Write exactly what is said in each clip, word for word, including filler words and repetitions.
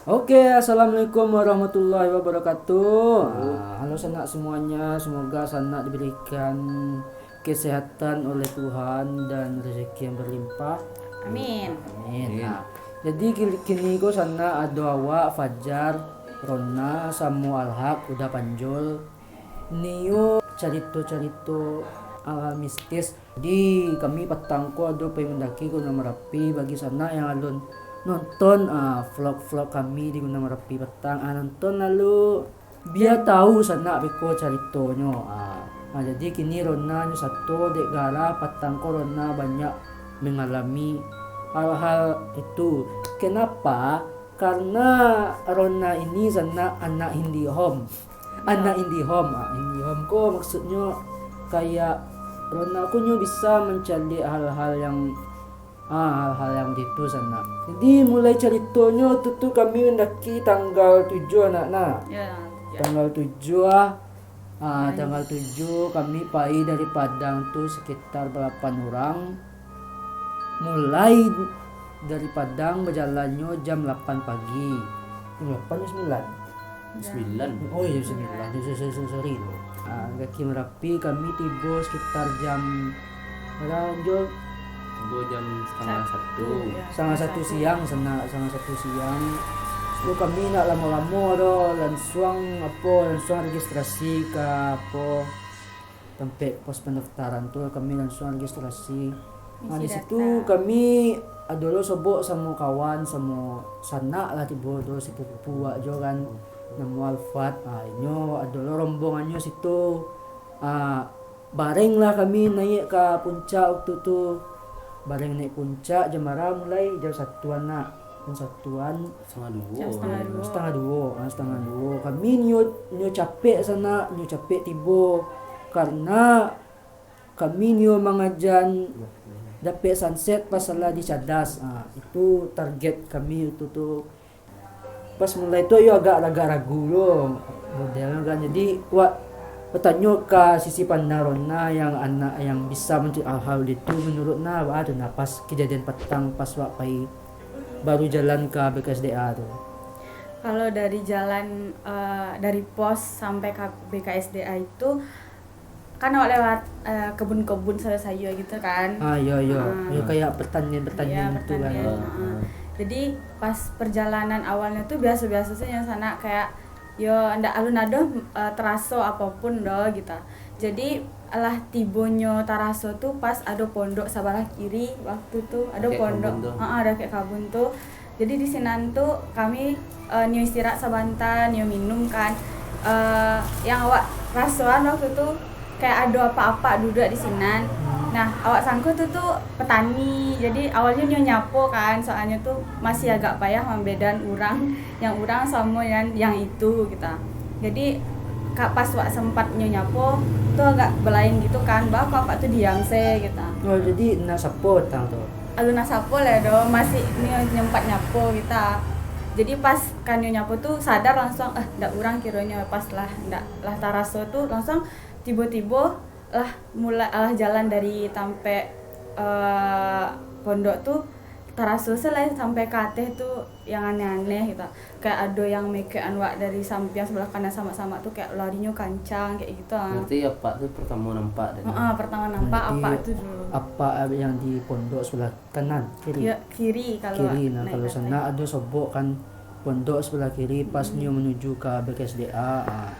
Oke, assalamualaikum warahmatullahi wabarakatuh. Ah, halo sanak semuanya, semoga sanak diberikan kesehatan oleh Tuhan dan rezeki yang berlimpah. Amin. Amin. Amin. Ah, jadi kini, kini ko sanak ado awak Fajar, Rona, samo Alhak, Uda Panjul. Nio carito-carito, ah, mistis. Jadi, kami patang ko ado pai mandaki Gunuang Marapi. Bagi sanak yang alun nonton, ah, vlog-vlog kami di Gunuang Marapi patang, ah, nonton lalu, bia tahu sanak beko caritonyo. Ah, ah, jadi kini Rona nyo sato dek garah patang ko Rona banyak mengalami hal-hal itu. Kenapa? Karena Rona ini sanak anak indie home. Anak indie home, ah, indie home ko maksudnyo kayak Rona ko nyo bisa mancaliak hal-hal yang, ah, hal-hal yang itu sanak. Jadi mulai caritonyo tu, tu kami mendaki tanggal tujuh, nak, nah. Ya, ya. Tanggal tujuh, ah, ah, tanggal tujuh kami pai dari Padang tu sekitar delapan orang. Mulai dari Padang bajalannyo jam delapan pagi. Jam delapan atau sembilan? Sembilan. Oh iya, sembilan. Sorry, sorry, sorry, sorry. Ah, daki Marapi kami tibo sekitar jam, bara, Jo? Tibo jam setengah satu. Satu, ya. Setengah satu siang, sanak, setengah satu siang. Tu kami ndak lamo-lamo doh, lansuang apo, lansuang registrasi ka apo, tampek pos pendaftaran tu kami lansuang registrasi. Nah, di situ kami ado lo sobok samo kawan, samo sanak lah tibo tu, sipupu wak jo kan, namo Alfat. Ah, inyo ado lo rombongannyo situ. Ah, bareng lah kami naiak ka puncak waktu tu. Bareng naiak puncak, jam bara mulai? Jam satuan nak. Jam satuan. Setengah duo. Jam setengah duo. Setengah duo, ah, setengah duo. Kami nio, nio capek sanak, nio capek tibo. Karena kami nio mangajan dapek sunset pas lah di Cadas. Ah, itu target kami waktu tu. Pas mulai tu, iyo agak, agak ragu lo modelnyo kan. Jadi, wak batanyo ka sisi pandang Rona yang anak yang bisa mancaliak hal-hal itu, menurut nah, baa tu nah, pas kejadian patang, pas wak pai baru jalan ka B K S D A tu? Kalau dari jalan, eh, dari pos sampai ka B K S D A itu, kan awak lewat, eh, kebun-kebun, sayur-sayur gitu kan. Ah, iyo, iyo. Ah. Iyo, kayak pertanian-pertanian gitu kan. Iya, pertanian, ah. Jadi, pas perjalanan awalnya tuh biasa-biasa saja sanak, kayak, yo, ndak alun ado, eh, teraso apapun doh gitu. Jadi, lah tibonyo taraso tu pas ado pondok sabalah kiri waktu tu, ado pondok, heeh, dakek kabun tu. Jadi di sinan tu kami, eh, nio istirahat sabanta, nio minum kan. Eh, yang awak rasoan waktu tu kayak ado apak-apak duduak di sinan. Nah, awak sangko tu tu petani. Jadi awalnyo nio nyapo kan, soalnyo tu masih agak payah mambedakan urang yang urang samo yang, yang itu, gitu. Jadi, ka-, pas wak sempat nyo nyapo, tu agak belain gitu kan, baa kok apak tu diam se, gitu. Oh, jadi nak sapo tang tu? Alun nak sapo lah doh, masih nyo nyempat nyapo, gitu. Jadi, pas ka nyo nyapo tu, sadar langsung, "Eh, ndak urang kironyo," pas lah, ndak lah taraso tu, langsung tibo-tibo lah mulai, lah jalan dari tampek, eh, pondok tu, taraso se lah sampai ka ateh tu yang aneh-aneh gitu. Kayak ado yang mekekan wak dari sampiang sebelah kanan samak-samak tu, kayak larinyo kancang, kayak gitu ah. Berarti apak tu pertamo nampak dah? Heeh, pertamo nampak apak tu dulu. Apak yang di pondok sebelah kanan, kiri? Ya, kiri kalau naik ke ateh. Kiri, nah, kalau sanak ado sobok kan, pondok sebelah kiri, pas nio menuju ka B K S D A, ah.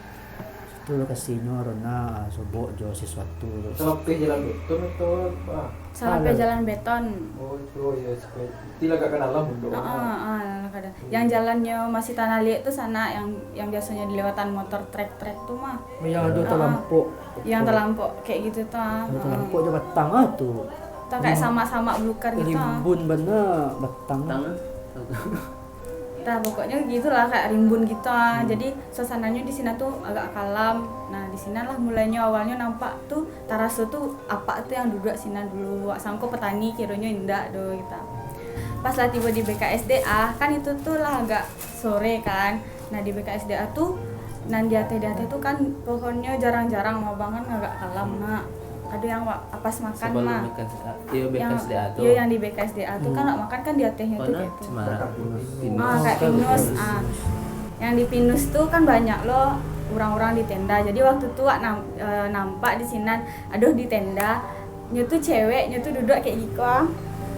Situ lokasinyo, Rona, ah, sobok jo sisuatu tu. Sampai jalan beton atau apa? Sampai jalan beton. Oh, itu ya, sampai. Itu agak ke dalam pondok. Ah, ah, ah, agak ke dalam. Yang jalannyo masih tanah liat tu sanak, yang, yang biasonyo dilewatan motor trek-trek tu mah. Oh, yang ado talampok. Yang talampok kayak gitu tu ah. Ado talampok jo batang ah tu. Tu kayak samak-samak belukar gitu ah. Rimbun bana batang. Batang ah. Tah, pokoknyo gitulah, kayak rimbun gitu ah. Hmm. Jadi, suasananyo di sinan tu agak kalam. Nah, di sinan lah mulainyo awalnyo nampak tu, taraso tu apak tu yang duduak sinan dulu. Wak sangko petani, kironyo indak doh, gitu. Pas lah tibo di B K S D A, kan itu tu lah agak sore kan. Nah, di B K S D A tu, nan di ateh-di ateh tu kan pohonnyo jarang-jarang mabang kan, agak kalam nak. Ado yang wak, pas makan Sebelum mah. B K S D A, iyo Yang, B K S D A tu. iyo, yang di B K S D A tu kan Hmm. wak makan kan di atehnya tu Mana kayak tu. cemara? Pinus. Pinus. Ah, kayak pinus. Ah. Yang di pinus tu kan banyak lo urang-urang di tenda. Jadi waktu tu wak nam, eh, nampak di sinan, aduh, di tenda. Nyo tu cewek, nyo tu duduk kayak giko ah.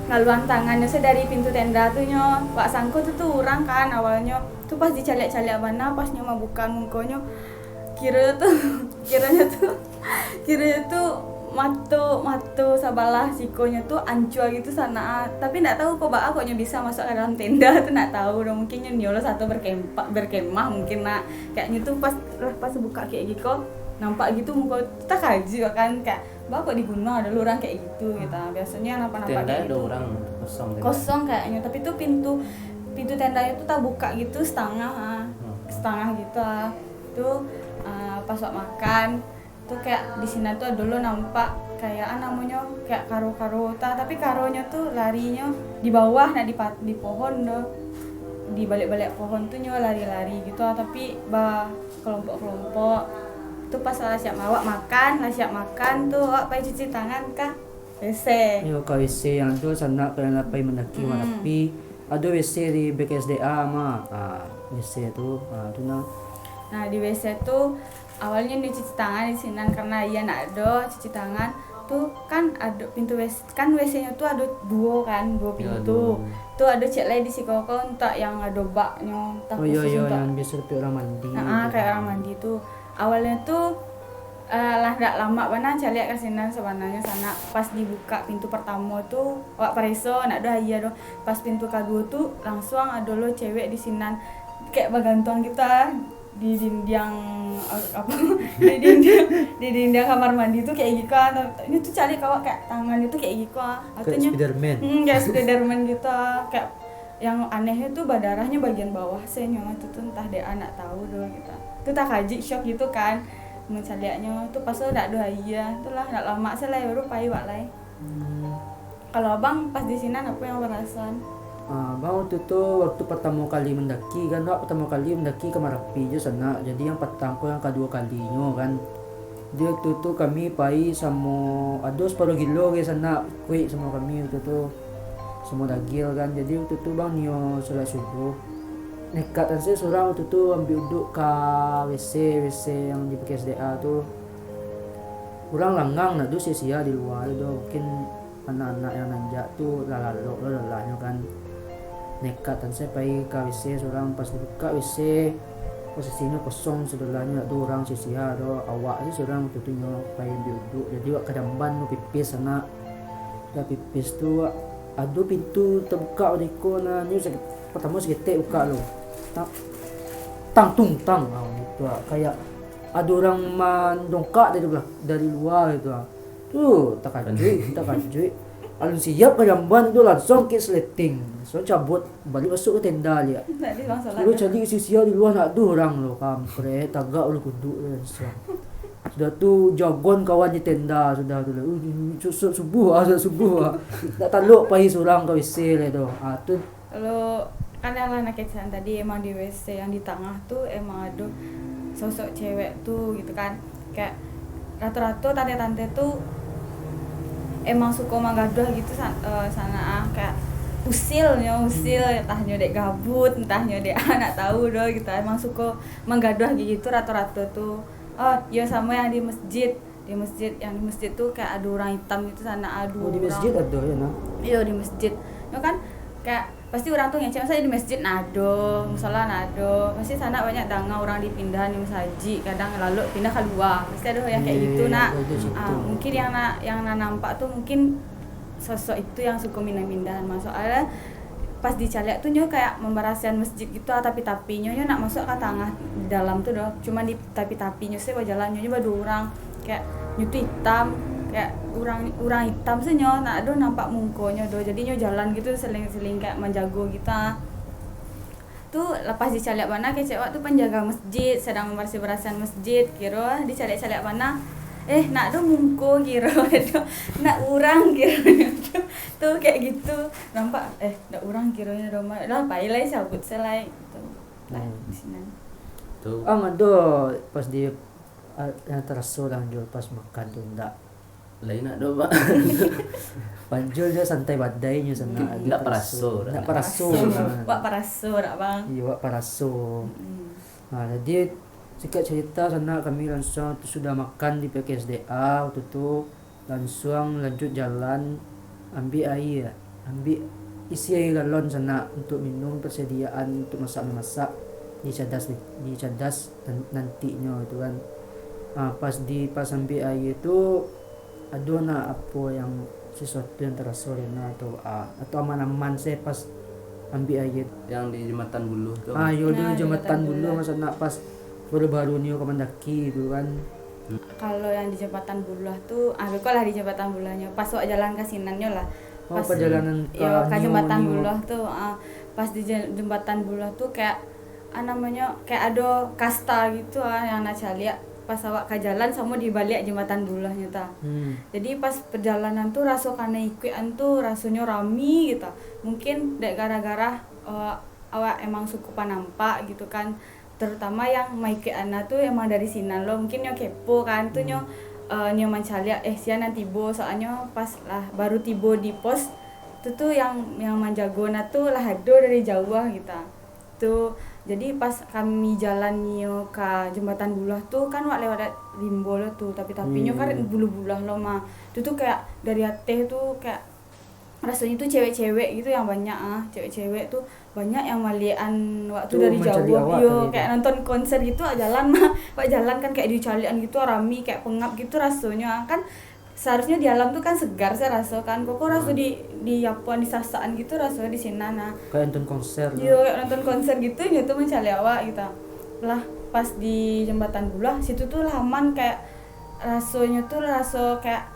Ngaluan tangannyo se dari pintu tenda tu nyo. Wak sangko tu tu urang kan awalnyo. Tu pas dicaliak-caliak bana, pas nyo mabuka mukonyo, kiro tu, kironyo tu, kironyo tu mato, mato sabalah sikonyo tu ancua gitu sanak ah. Tapi ndak tahu kok baa kok nyo bisa masuk ka dalam tenda tu, ndak tahu doh. Mungkin nyo, nyo lo sato berkempa, berkemah mungkin nak. Kayak nyo tu pas lah pas buka kayak giko, nampak gitu muko tu takajik kan, kayak, "Baa kok di gunuang ado lo urang kayak gitu," gitu. Biasonyo yang nampak-nampak Tenda kayak ada gitu. Orang kosong tenda. Kosong kayaknyo, tapi tu pintu, pintu tendanya tu tabuka gitu setengah ah. Hmm. Setengah gitu ah. Tu ah, pas wak makan tu kayak di sinan tu ado lo nampak kayak ah, namonyo kayak karo-karo ta, tapi karonyo tu larinyo di bawah, nak di, pa- di pohon tu. Di baliak-baliak pohon tu nyo lari-lari gitu ah, tapi ba kelompok-kelompok. Tu pas lah siap awak makan, lah siap makan tu awak pai cuci tangan ka W C. Yo, ka W C yang tu sanak kalau lah pai mandaki Hmm. Marapi, ado W C di B K S D A mah. Ah, W C tu, ah, tu nah. Nah, di W C tu awalnyo ni cuci tangan di sinan karena iya nak ado cuci tangan. Tu kan ado pintu W C, kan W C-nyo tu ado duo kan, duo Ya, pintu. duo. Tu ado cek lai di siko ko untuak yang ado baknyo, entah Oh iyo khusus iyo, untuak yang biaso dapek urang mandi. Nah, kayak urang mandi tu. Awalnyo tu eh, lah ndak lamak bana caliak ka sinan sabananyo sanak. Pas dibuka pintu partamo tu, awak pareso ndak ado aia doh. Pas pintu kaduo tu langsuang ado lo cewek di sinan, kayak bagantuang gitu ah, di dindiang eh, apo di dindiang di dindiang kamar mandi tu kayak giko ah. Nyo tu caliak ka awak kayak tangannyo tu kayak giko ah. Kayak Atunyo Spiderman. Hmm, kayak Spiderman gitu ah. Kayak yang anehnyo tu badarahnyo bagian bawah se nyo tu tu entah dek anak tahu doh gitu. Tu takajik shock gitu kan. Mencaliaknyo tu pas tu dak ado aia. Tu lah dak lamak se lai baru pai wak lai. Hmm. Kalau abang pas di sinan apo yang barasan? Ah, bang, waktu tu, waktu partamo kali mandaki kan, wak partamo kali mandaki ka Marapi jo sanak. Jadi yang patang ko yang kaduo kalinyo kan. Jadi waktu tu kami pai samo, ado saparuah gilo ge sanak, kuik samo kami waktu tu. Samo dagil kan. Jadi waktu tu bang nio salat subuh. Nekat an se surang waktu tu ambiak uduk ka W C, W C yang di B K S D A tu. Urang langang nak tu sia-sia di lua tu doh. Mungkin anak-anak yang nanjak tu lah lalok lo lalahnyo kan. Nekat an se pai ka W C surang, pas dibuka W C, posisinyo kosong, sabalahnyo dak ado urang sia-sia doh, awak se surang waktu tu nyo pai ambiak uduk. Jadi wak ka jamban tu pipis sanak. Dah pipis tu, ado pintu tabuka dek iko nah, nyo sake-, partamo saketek buka lo. Tang, tang tung tang, ah, gitu ah. Kayak ado urang mandongkak dari belak-, dari lua gitu ah. Tu, takajuik, takajuik. Alun siap ka jamban tu, langsuang kek sleting. Langsuang cabuik, baliak masuak ka tenda liak. Tadi bang salat. Lalu cari sia-sia di lua, ndak ado urang lo, kampret, tagak ulu kuduk tu langsuang. Sudah tu jagoan kawan di tenda sudah tu lah. Uh, susup subuh ah, susup subuh ah. Ndak talok pai surang ka W C lai tu. Ah, tu. Kalau kan yang lah nak kecek tadi, emang di W C yang di tangah tu emang ado sosok cewek tu gitu kan. Kayak rato-rato tante-tante tu emang suko manggaduah gitu sa- eh, sanak ah, kayak usilnyo, usil, entah nyo dek gabut, entah nyo dek anak tahu doh gitu. Emang suko manggaduah gitu rato-rato tu. Oh, yo samo yang di masjid. Di masjid, yang di masjid tu kayak ado urang itam gitu sanak, ado Oh, di urang. Masjid ado yo nah. Iyo, di masjid. Yo kan kayak pasti urang tu ngecek, masa di masjid ndak ado, musala ndak ado. Pasti sanak banyak danga urang dipindahan di masajik, kadang lalok pindah kalua. Pasti ado yang kayak Iyo, gitu iyo, nak. ado situ. Ah, mungkin yang nak, yang nak nampak tu mungkin sosok itu yang suko mindah-mindahan. Masalah pas dicaliak tu nyo kayak mambarasihan masjid gitu ah, tapi-tapinyo nyo ndak masuk ka tangah dalam tu doh. Cuman di tapi-tapinyo se bajalan, nyo, nyo baduo urang. Kayak nyo tu itam, kayak urang urang itam se nyo, ndak ado nampak mukonyo doh. Jadi nyo jalan gitu seling-seling kayak manjago gitu ah. Tu lepas dicaliak bana kecek wak tu penjaga masjid, sedang membersih-bersihkan masjid, kiro dicaliak-caliak bana, eh, ndak ado muko kiro, ndak urang kiro. Tu kayak gitu. Nampak, eh, ndak urang kironyo doh, lah pai lai sabut se lai gitu. Lah Hmm. di sinan. Tu. Ang ado pas di, ah, yang taraso lah jo pas makan tu ndak. Lain nak doh, Pak. Panjul je santai badai nyo sana. Ndak paraso, ndak paraso. Wak paraso, dak, Bang? Iyo, wak paraso. Mm-mm. Ha, jadi, singkat carito, sanak, kami lansuang tu sudah makan di P K S D A, waktu tu lansuang lanjut jalan, ambiak aia, ambiak isi aia galon sanak untuk minum, persediaan untuk masak-memasak di cadas, di cadas nan-, nantinyo tu kan. Ha, pas di, pas ambiak aia tu, ado nak apo yang, sesuatu yang taraso dek nak, atau, ah, atau aman-aman se pas ambiak aia? Yang di Jembatan Buluah tu. Ah, yo, di Jembatan Buluah, maksud nak pas baru-baru nio ka mandaki tu kan. Kalau yang di Jembatan Buluah tu, ah, beko lah di Jembatan Buluahnyo, pas wak jalan ka sinannyo lah. Oh, pas pajalanan yo, ka Jembatan Buluah tu, ah, pas di je-, Jembatan Buluah tu kayak ah, namonyo, kayak ado kasta gitu ah, yang nak caliak pas awak ka jalan samo di baliak Jembatan Buluahnyo tu. Hmm. Jadi, pas perjalanan tu, raso kanai ikuikan tu rasonyo rami gitu. Mungkin dek gara-gara, eh, awak emang suko panampak gitu kan. Terutama yang maikuikan tu emang dari sinan lo. Mungkin nyo kepo kan, tu nyo, eh, nyo mancaliak, eh, sia nan tibo. Soalnyo pas lah baru tibo di pos, tu, tu yang, yang manjago nah tu lah ado dari jauah gitu. Tu, jadi pas kami jalan nio ka Jembatan Buluah tu, kan wak lewat rimbo lo tu, tapi-tapinyo kan bulu-buluah lo mah. Tu, tu kayak dari ateh tu kayak rasonyo tu cewek-cewek gitu yang banyak ah, cewek-cewek tu banyak yang maliek-an wak tu dari jauah. Iyo, kayak nonton konser gitu, wak jalan mah, wak jalan kan kayak dicaliak-an gitu, rami, kayak pengap gitu rasonyo ah. Kan seharusnyo di alam tu kan segar se raso kan. Kok, kok raso di, di apoan, disasak-an gitu raso di sinan nah. Kayak nonton konser tu. Iyo, kayak nonton konser gitu, nyo tu mancaliak awak gitu. Lah, pas di Jembatan Buluah, situ tu lah aman, kayak rasonyo tu raso kayak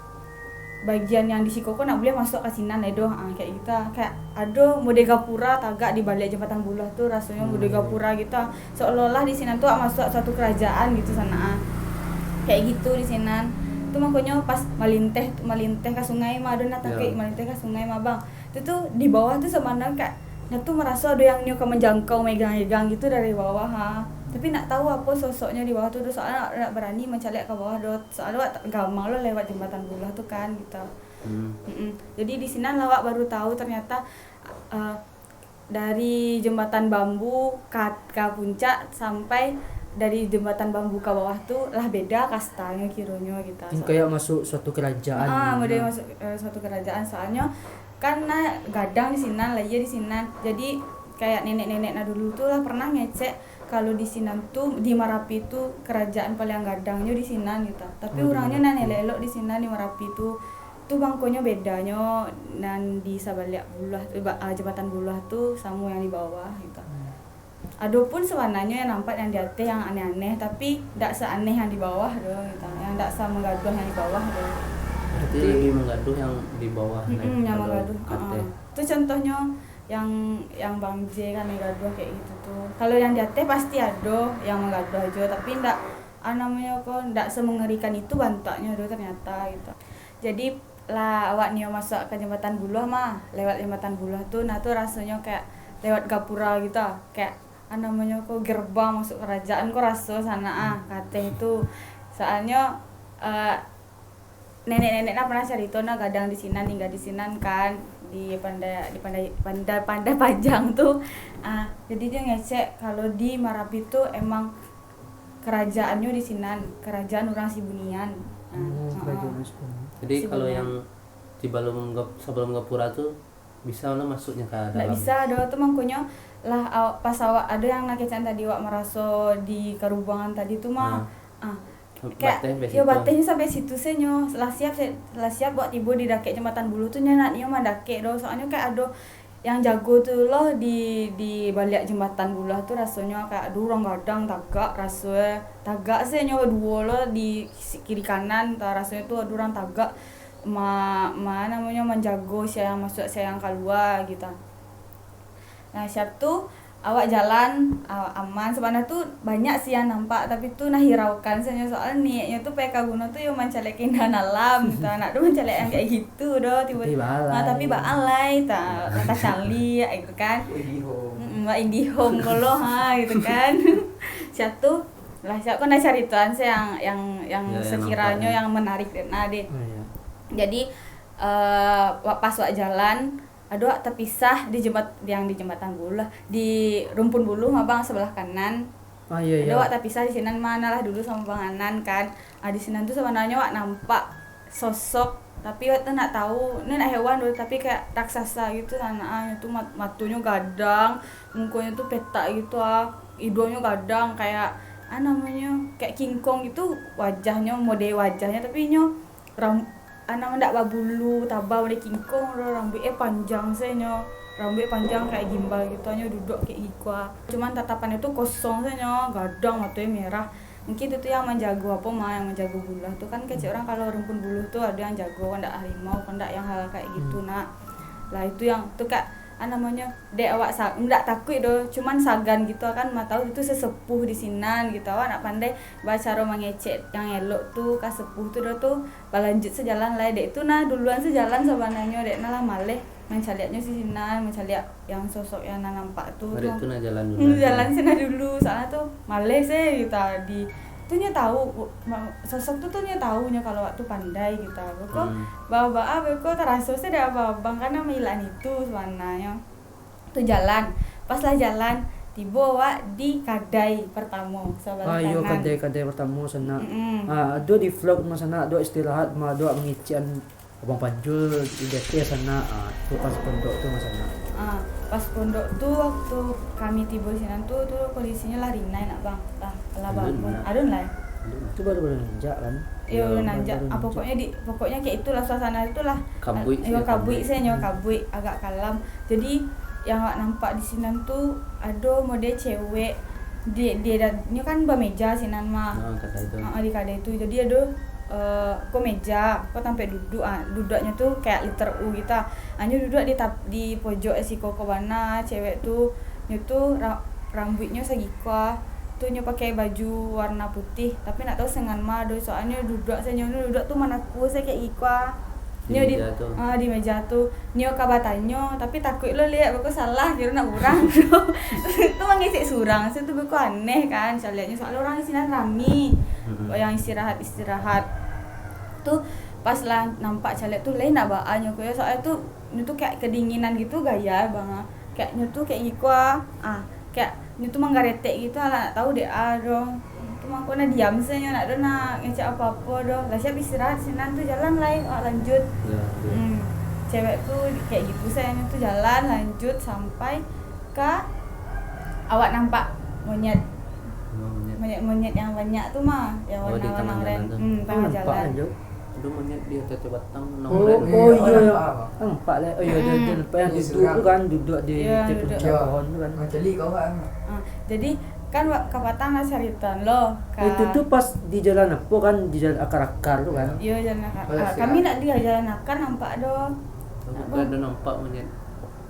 bagian yang di siko ko ndak buliah masuak ka sinan lai doh, ah, kayak gitu. Kayak ado mode gapura tagak di baliak Jembatan Buluah tu, rasonyo mode gapura gitu. Seolah-olah di sinan tu awak masuak suatu kerajaan gitu sanak ah. Kayak gitu di sinan. Tu makonyo pas malinteh, malinteh ka sungai mah, ado nah takuik malinteh ka sungai mah, Bang. Tu tu di bawah tu sabananyo kayak, nah tu maraso ado yang nio ka manjangkau, maegang-egang gitu dari bawah ha. Tapi ndak tahu apo sosoknyo di bawah tu, soalnyo ndak, ndak barani mancaliak ka bawah doh. Soalnyo wak gamang lo lewat Jembatan Buluah tu kan gitu. Hmm. Mm-mm. Jadi di sinan lah wak baru tahu ternyata, eh, dari Jembatan Bambu ka, ka puncak sampai dari Jembatan Bambu ka bawah tu lah beda kastanyo kironyo gitu. Kayak masuk suatu kerajaan. Ah, model masuk, eh, suatu kerajaan. Soalnyo kan nah gadang di sinan, lah iyo di sinan. Jadi kayak nenek-nenek nah dulu tu lah pernah ngecek kalau di sinan tu, di Marapi tu kerajaan paling gadangnyo di sinan gitu. Tapi urangnyo nan elok-elok di sinan di Marapi tu. Tu mangkonyo bedanyo nan di sabaliak Buluah tu, ba-, ah, Jembatan Buluah tu samo yang di bawah gitu. Hmm. Adopun sabananyo yang nampak yang di ateh yang aneh-aneh, tapi dak seaneh yang di bawah doh gitu. Yang dak samanggaduah yang di bawah doh. Berarti lebih manggaduah yang di bawah, mm-mm, yang manggaduah, ah. Tu contohnyo yang, yang Bang J kan yang gaduah kayak gitu tu. Kalau yang di ateh pasti ado yang manggaduah jo, tapi ndak, ah, namonyo ko, ndak semengerikan itu bantuaknyo doh ternyata gitu. Jadi, lah awak nio masuak ka Jembatan Buluah mah, lewat Jembatan Buluah tu, nah tu rasonyo kayak lewat gapura gitu, kayak, ah, namonyo ko, gerbang masuk kerajaan ko raso sanak ah, ka ateh tu. Soalnyo, eh, nenek-nenek nah pernah carito nah gadang di sinan, tingga di sinan kan, di Pandai, di Pandai, Pandai, Pandai Panjang tu. Ah, jadi dio ngecek kalau di Marapi tu emang karajaannyo di sinan, karajaan urang Sibunian. Ah, oh, heeh. Karajaan urang Sibunian. Jadi, kalau Sibunian. Yang di balum gap-, sabalum gapura tu, bisa lo masuknyo ka dalam? Ndak bisa doh, tu mangkonyo lah, aw-, pas awak ado yang nah kecek tadi, awak maraso di karubuangan tadi tu mah. Ah. Ah. Kayak, batehnyo sampai situ se nyo, lah siap se, lah siap awak tibo di dakek Jembatan Buluah tu, nyo ndak nio mandakek doh, soalnyo kayak ado yang jago tu lo di, di baliak Jembatan Buluah tu, rasonyo kayak ado urang gadang tagak, raso e tagak se nyo baduo lo di si-, kiri kanan, ta-, rasonyo tu ado urang tagak, ma-, ma-, namonyo, manjago sia yang masuak, sia yang kalua gitu. Nah, siap tu, awak jalan, a-, aman. Sabananyo tu banyak sih yang nampak, tapi tu nah hiraukan sajo, soal niatnyo tu pai ka guno tu yo mancaliak keindahan alam, gitu. Ndak ado mancaliak yang kayak gitu doh, tibo-tibo. Tapi baalai. Ah, tapi baalai, ta-, tacaliak, gitu kan. Indihome. Mm-mm, buek Indihome ko lo, ha, gitu kan. Siap tu, lah, siap ko nah caritoan se yang, yang, yang, ya, yang sekiranyo nampak, ya, yang menarik, nah, deh. Oh, iya. Jadi, eh, wak, pas wak jalan, ado wak tapisah di jembat-, yang di Jembatan Buluh lah, di Rumpun Buluh mah, Bang, sabalah kanan. Ah, iyo, iyo. Ado wak tapisah di sinan mah, nah lah dulu samo Bang Anan kan. Ah, di sinan tu sabananyo wak nampak sosok, tapi wak tu ndak tahu, ni ndak hewan doh, tapi kayak raksasa gitu, nah, ah, nyo tu mat-, matonyo gadang, mukonyo tu petak gitu ah, hidungnyo gadang kayak, ah, namonyo, kayak kingkong gitu wajahnyo, model wajahnyo, tapi inyo ram-, ah, namo ndak babulu tabau model kingkong doh, rambuik e panjang se nyo, rambuik panjang kayak gimbal gitu, nyo duduak kayak giko ah. Cuman tatapannyo tu kosong se nyo, gadang, matonyo merah. Mungkin itu tu yang manjago apo mah, yang manjago buluh tu kan, kecek orang kalau Rumpun Buluh tu ado yang jago, kan ndak harimau, kan ndak yang hal kayak gitu, hmm, nak. Lah itu yang tu kak, ah, namonyo, dek awak sa-, ndak takuik doh, cuman sagan gitu kan, mah tahu itu sesepuh di sinan gitu, awak ndak pandai bacaro mangecek yang elok tu ka sepuh tu doh tu, balanjut sejalan lai, dek tu nah duluan sejalan sabananyo, dek nah lah maleh mancaliaknyo di sinan, mancaliak yang sosok yang nan nampak tu. Hari tu nah jalan dulu. Hmm, jalan sinan dulu, soalnyo tu maleh se gitu tadi. Tu nyo tahu, ma-, sosok tu, tu nyo tahu nyo kalau awak tu pandai gitu. Beko, hmm, baa-baa, beko taraso se dek abang-abang, karano mailak itu sabananyo. Tu jalan, pas lah jalan, tibo awak di kadai pertamo, sabalah kanan. Ah, iyo, kadai-kadai pertamo sanak. Mm-mm. Ah, ado di vlog mah sanak, ado istirahat mah, ado mangecekan Abang Panjul, di D P sanak, ah, tu pas pondok tu mah sanak. Ah, pas pondok tu, waktu kami tibo sinan tu, tu kondisinyo lah rinai nak, Bang. Lah, lah bangun. Alun lah. Alun lah. Tu baru-baru nanjak kan? Iyo, baru nanjak. Ah, pokoknyo di, pokoknyo kayak itulah suasana itulah. Kabuik. Iyo, kabuik se nyo, kabuik, agak kalam. Jadi, yang awak nampak di sinan tu, ado model cewek, di, di, nyo kan bameja sinan mah. Ah, kadai tu. Ah, di kadai tu. Jadi, ado eh, ko meja, ko tampek duduk, ah, duduknyo tu kayak letter U gitu, ah. Ah, nyo duduk di tap-, di pojok siko ko bana, cewek tu, nyo tu ra-, rambuiknyo sagiko, ah. Tu nyo pakai baju warna putih, tapi ndak tahu se ngan ma doh, soalnyo duduk se, nyo duduk tu manaku se kayak giko, ah. Nyo di, ah, di meja tu. Nyo ka batanyo, tapi takuik lo liek, beko salah, kiro nak urang tu. Tu mangecek surang, se tu beko aneh kan, caliaknyo, soalnyo urang di sinan rami. Mm-mm. Yang istirahat-istirahat. Tu pas lah nampak caliak tu, lai nak baa nyo ko yo, soalnyo tu, nyo tu kayak kedinginan gitu gaya, Bang, ah. Kayak nyo tu kayak giko, ah. Ah, kayak nyo tu manggaretek gitu, alah, nak tahu dek a doh. Tu mangko nah diam se nyo, nak doh nak ngecek apo-apo doh. Lah siap istirahat sinan tu, jalan lai, awak lanjut. Ya, ya. Hmm. Cewek tu kayak gitu se, nyo tu jalan lanjut sampai ka awak nampak monyet. Oh, monyet. Monyet-monyet yang banyak tu mah, yang warna-warna oranye. Oh, di tangah jalan tu. Hmm, tangah jalan. Nampak ajo. Ado monyet di ateh batang, nang lain. Oh, iyo, iyo. Nampak lah. Oh, iyo, ado, ado nampak yang duduk tu kan, duduk di ateh puncak pohon tu kan. Macam ni kau kan. Ah, jadi kan wak kapatang lah carito lo. Itu tu pas di jalan apo kan, di jalan Akar-Akar tu kan? Iyo, jalan Akar. Kami nak di jalan Akar nampak doh. Ado nampak monyet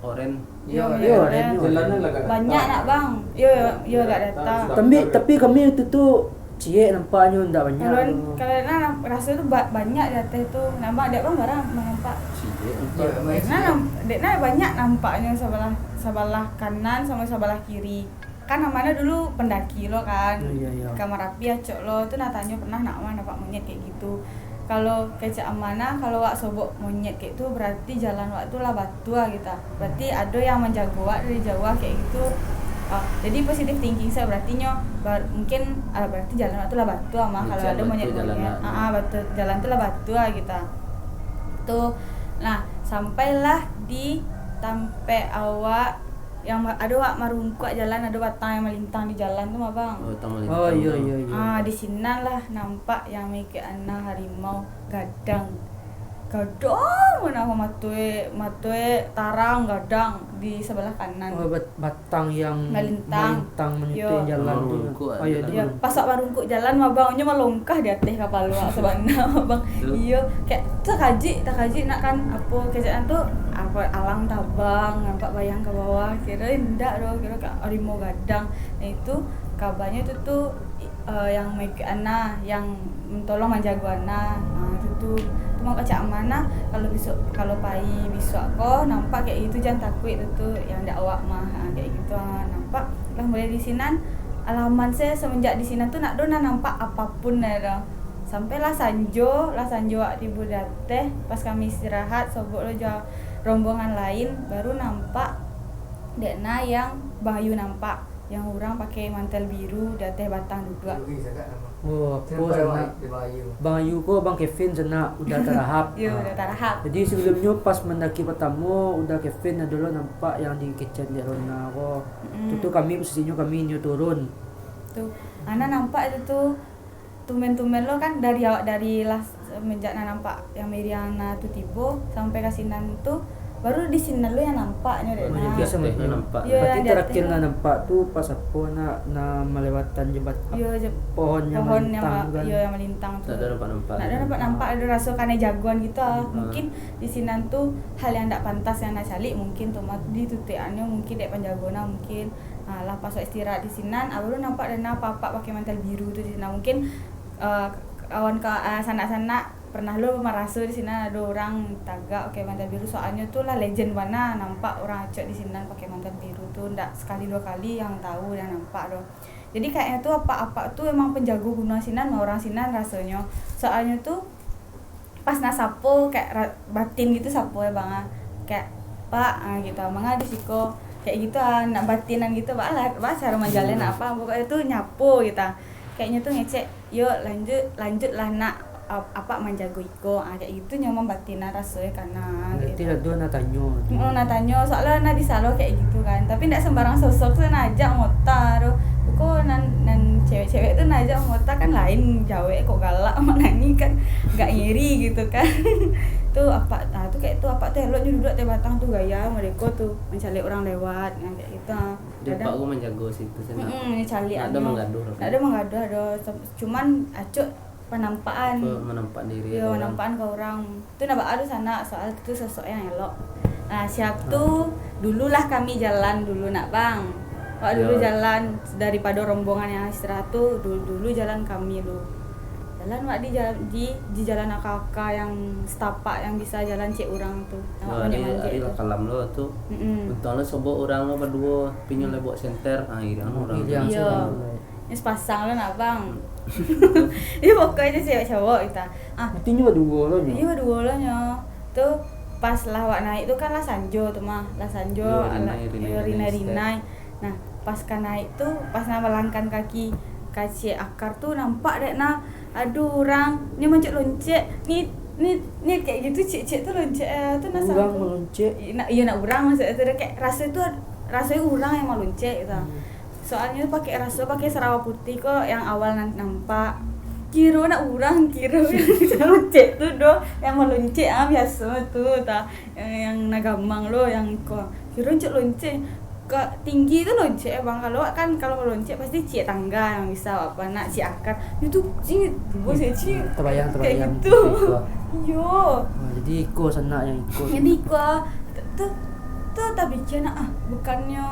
oranye. Iyo, iyo, oranye. Jalan agak datar. Banyak nak, Bang. Iyo, iyo, agak datar. Tapi, tapi kami itu tu ciek nampaknyo, ndak banyak. Kalau, kalau nah, raso tu ba-, banyak di ateh tu. Nampak dek Bang barang nampak. Ciek. Dek nah, nam-, dek nah banyak nampaknyo sabalah, sabalah kanan samo sabalah kiri. Kan Amanah dulu pendaki lo kan. Iyo, iyo. Ka Marapi acok lo, tu nah tanyo pernah nak mah nampak monyet kayak gitu. Kalau kecek Amanah, kalau wak sobok monyet kayak tu, berarti jalan wak tu lah batua gitu. Berarti ado yang manjago wak dari jauah kayak gitu. Ah, jadi positive thinking se, berarti nyo bar-, mungkin, ah, berarti jalan wak tu lah batua mah kalau ado monyet-monyet. Ah, ah, batua, jalan tu lah batua gitu. Tu, nah, sampailah di tampek awak yang ma-, ado wak marungkuak jalan, ado batang yang malintang di jalan tu mah, Bang. Oh, batang malintang tu. Oh, iyo, iyo, iyo. Ah, di sinan lah nampak yang mangikuik Amanah harimau gadang. Gadang bana, mato e, mato e tarang gadang di sabalah kanan. Oh, bat-, batang yang malintang, malintang manyutuik jalan tu. Marungkuak. Oh, iyo, jalan. Iyo, pas wak marungkuak jalan mah, Bang, nyo malongkah di ateh kapalo wak sabana mah, Bang. Iyo, kayak takajik, takajik nak kan, apo, kecek an tu, apo, alang tabang, nampak bayang ka bawah, kiro indak doh, kiro ka harimau gadang. Nah, itu kabanyo tu tu, eh, yang mangikuik Amanah, yang tolong manjago Amanah. Ah, tu tu. Tu mah kecek Amanah, kalau bisuak, kalau pai bisuak ko nampak kayak itu, jan takuik tu tu, yang dek awak mah, ah, kayak gitu, ah, nampak. Lah mulai di sinan, alah aman se, semenjak di sinan tu ndak doh nah nampak apapun doh. Sampai lah sanjo, lah sanjo awak tibo di ateh, pas kami istirahat, sobok lo jo rombongan lain, baru nampak dek na yang Bang Ayu nampak, yang urang pakai mantel biru di ateh batang duduak. Oh, apo sanak? Bang Ayu ko Bang Kevin sanak, udah tarahap. Yo, udah tarahap. Jadi sabalumnyo pas mandaki partamo, udah Kevin ado lo nampak yang dikecekan dek Rona ko. Mm. Tu, tu kami posisinyo kami nio turun. Tu, Ana nampak itu tu tumben-tumben lo kan dari awak, dari lah semenjak na nampak yang Miriam na tu tibo sampai ka sinan tu, baru di sinan lo yang nampaknyo dek na. Biaso nampak. Yo, berarti yang di terakhir ateh na nampak tu pas apo na, na malewatan jembat-, yo, pohon yang pohon yang melintang ma-, kan. Yo, yang melintang tu. Ndak ado nampak-nampak. Ndak ado nampak-nampak, ado raso kanai jagoan gitu ah. Hmm. Mungkin di sinan tu hal yang ndak pantas yang na caliak mungkin tu mah, ditutuikannyo mungkin dek panjago na mungkin. Ah, lah pas awak istirahat di sinan, ah, baru nampak dek na apak-apak pakai mantel biru tu di sinan. Mungkin, ah, kawan ka-, ah, sanak-sanak pernah lo maraso di sinan ado urang tagak pakai mantel biru, soalnyo tu lah legend bana nampak urang acok di sinan pakai mantel biru tu, ndak sakali duo kali yang tahu, yang nampak doh. Jadi kayaknyo tu apak-apak tu emang penjago guno sinan, urang sinan rasonyo. Soalnyo tu pas na sapo kayak ra-, batin gitu sapo ya bang ah, kayak, "Pak," ah, gitu, "manga di siko," kayak gitu ah, nak batinan gitu, baa lah, baa caro manjalan nak apa, pokoknya tu nyapo gitu ah. Kayaknya tu ngecek, "Yo, lanjut, lanjutlah nak, ap-, apak manjago iko," ah, kayak gitu nyo mambatinan raso e kana. Berarti gitu. Lah tu nak tanyo. Oh, nak tanyo, soalnya nak disalo kayak gitu kan. Tapi ndak sembarang sosok tu nak ajak mota tu. Ko nan, nan cewek-cewek tu nak ajak mota kan lain jawek, kok galak mak nani kan, gak ngiri gitu kan. Tu apak, ah, tu kayak tu apak tu eloknyo duduk ateh batang tu gaya mereka tu, mencaliak orang lewat, nah, kayak gitu. Dia kadang apak ko manjago situ, saya nak, mm-mm, mencaliak nak ada menggaduh. Nak ada menggaduh, ada. Cuman acok panampakan. Apa, menampak diri. Yo, orang. Panampakan ka orang. Tu nak baa tu sanak, soal tu sosok yang elok. Nah, siap tu, ah, dululah kami jalan dulu nak bang. Awak dulu jalan, daripado rombongan yang istirahat tu, dulu, dulu jalan kami dulu. Jalan awak di jalan, di, di jalan aka-aka yang setapak yang bisa jalan cek urang tu. Awak manjek-manjek tu. Ari lah kalam lo tu. Mm-mm. Untuang lo sobok urang lo baduo, pinyo lewat senter. Ah, iriang urang tu. Iriang. Iyo. Ni sepasang lo nak bang. Iyo, pokoknyo cewek cowok kita. Ah. Berarti nyo baduo lo nyo. Iyo, baduo lo nyo. Tu pas lah awak naik tu kan lah sanjo tu mah. Lah sanjo, iyo, lah, rinai, iyo, rinai, rinai, rinai. Nah, pas ka naik tu, pas nak malangkan kaki ka ciek akar tu, nampak dek nah, aduh, urang nyo mancek loncek. Ni, ni, ni kayak gitu, ciek-ciek tu loncek, eh, tu nah. Urang maloncek. Nak, iyo, nak urang maksudnyo tu, kayak raso tu, raso urang yang maloncek gitu. Hmm. Soalnyo pakai raso, pakai sarawa putih ko yang awal nan-, nampak. Kiro nak urang, kiro yang loncek tu doh, yang maloncek ah biaso tu ta, yang, yang nagamang lo yang ko. Kiro cek loncek. Ka tinggi tu loncek bang. Kalau kan kalau loncek pasti ciek tangga yang bisa apa nak ciek akar. Itu ciek bos ya ciek. Terbayang, terbayang. Kayak gitu. Iyo. Nah, jadi iko sanak yang iko. Jadi iko tu, tu, tu tabikia nak ah. Bukannya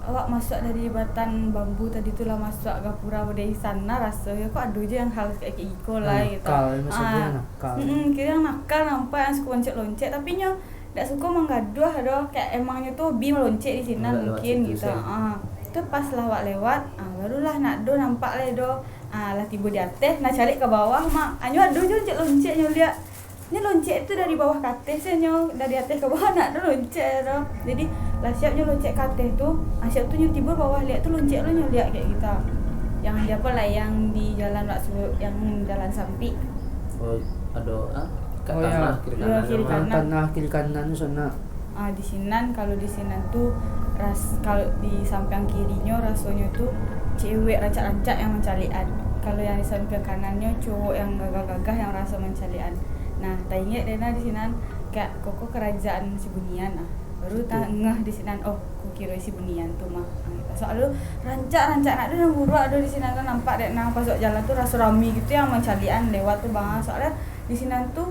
awak masuak dari batang bambu tadi tu lah masuak gapura dari sana raso yo, kok ado je yang hal kayak iko lah gitu. Nakal, maksudnya nakal. Mm-mm, kira yang nakal nampak yang suko loncek-loncek, tapi nyo dak suko manggaduah doh, kayak emangnyo tu hobi maloncek di sinan mungkin gitu. Ah, tu pas lah awak lewat, ah, barulah nak doh nampak lah doh. Ah, lah tibo di ateh, nah caliak ka bawah mak. Anyo ado je loncek-loncek nyo liak. Nyo loncek tu dari bawah ka ateh se nyo, dari ateh ka bawah nak tu loncek tu. Jadi lah siap nyo loncek ka ateh tu, ah, siap tu nyo tibo bawah liak tu loncek lo nyo liak kayak gitu. Yang di apa lah, yang di jalan waktu yang jalan sampik. Oh, ado ah, ka tanah kiri kanan. Yo, kiri kanan. Tanah kiri kanan tu sanak. Ah, di sinan, kalau di sinan tu ras-, kalau di sampiang kirinyo rasonyo tu cewek rancak-rancak yang mancaliak an. Kalau yang di sampiang kanannyo cowok yang gagah-gagah yang raso mancaliak an. Nah, taingek dek nah di sinan, kayak koko kerajaan si bunian ah. Baru tangah di sinan, oh, kukiro si bunian tu mah. Ah, soalnyo rancak-rancak nak tu yang buruak tu di sinan tu nampak dek nah pas awak jalan tu raso rami gitu yang mancaliak an lewat tu bang. Soalnyo di sinan tu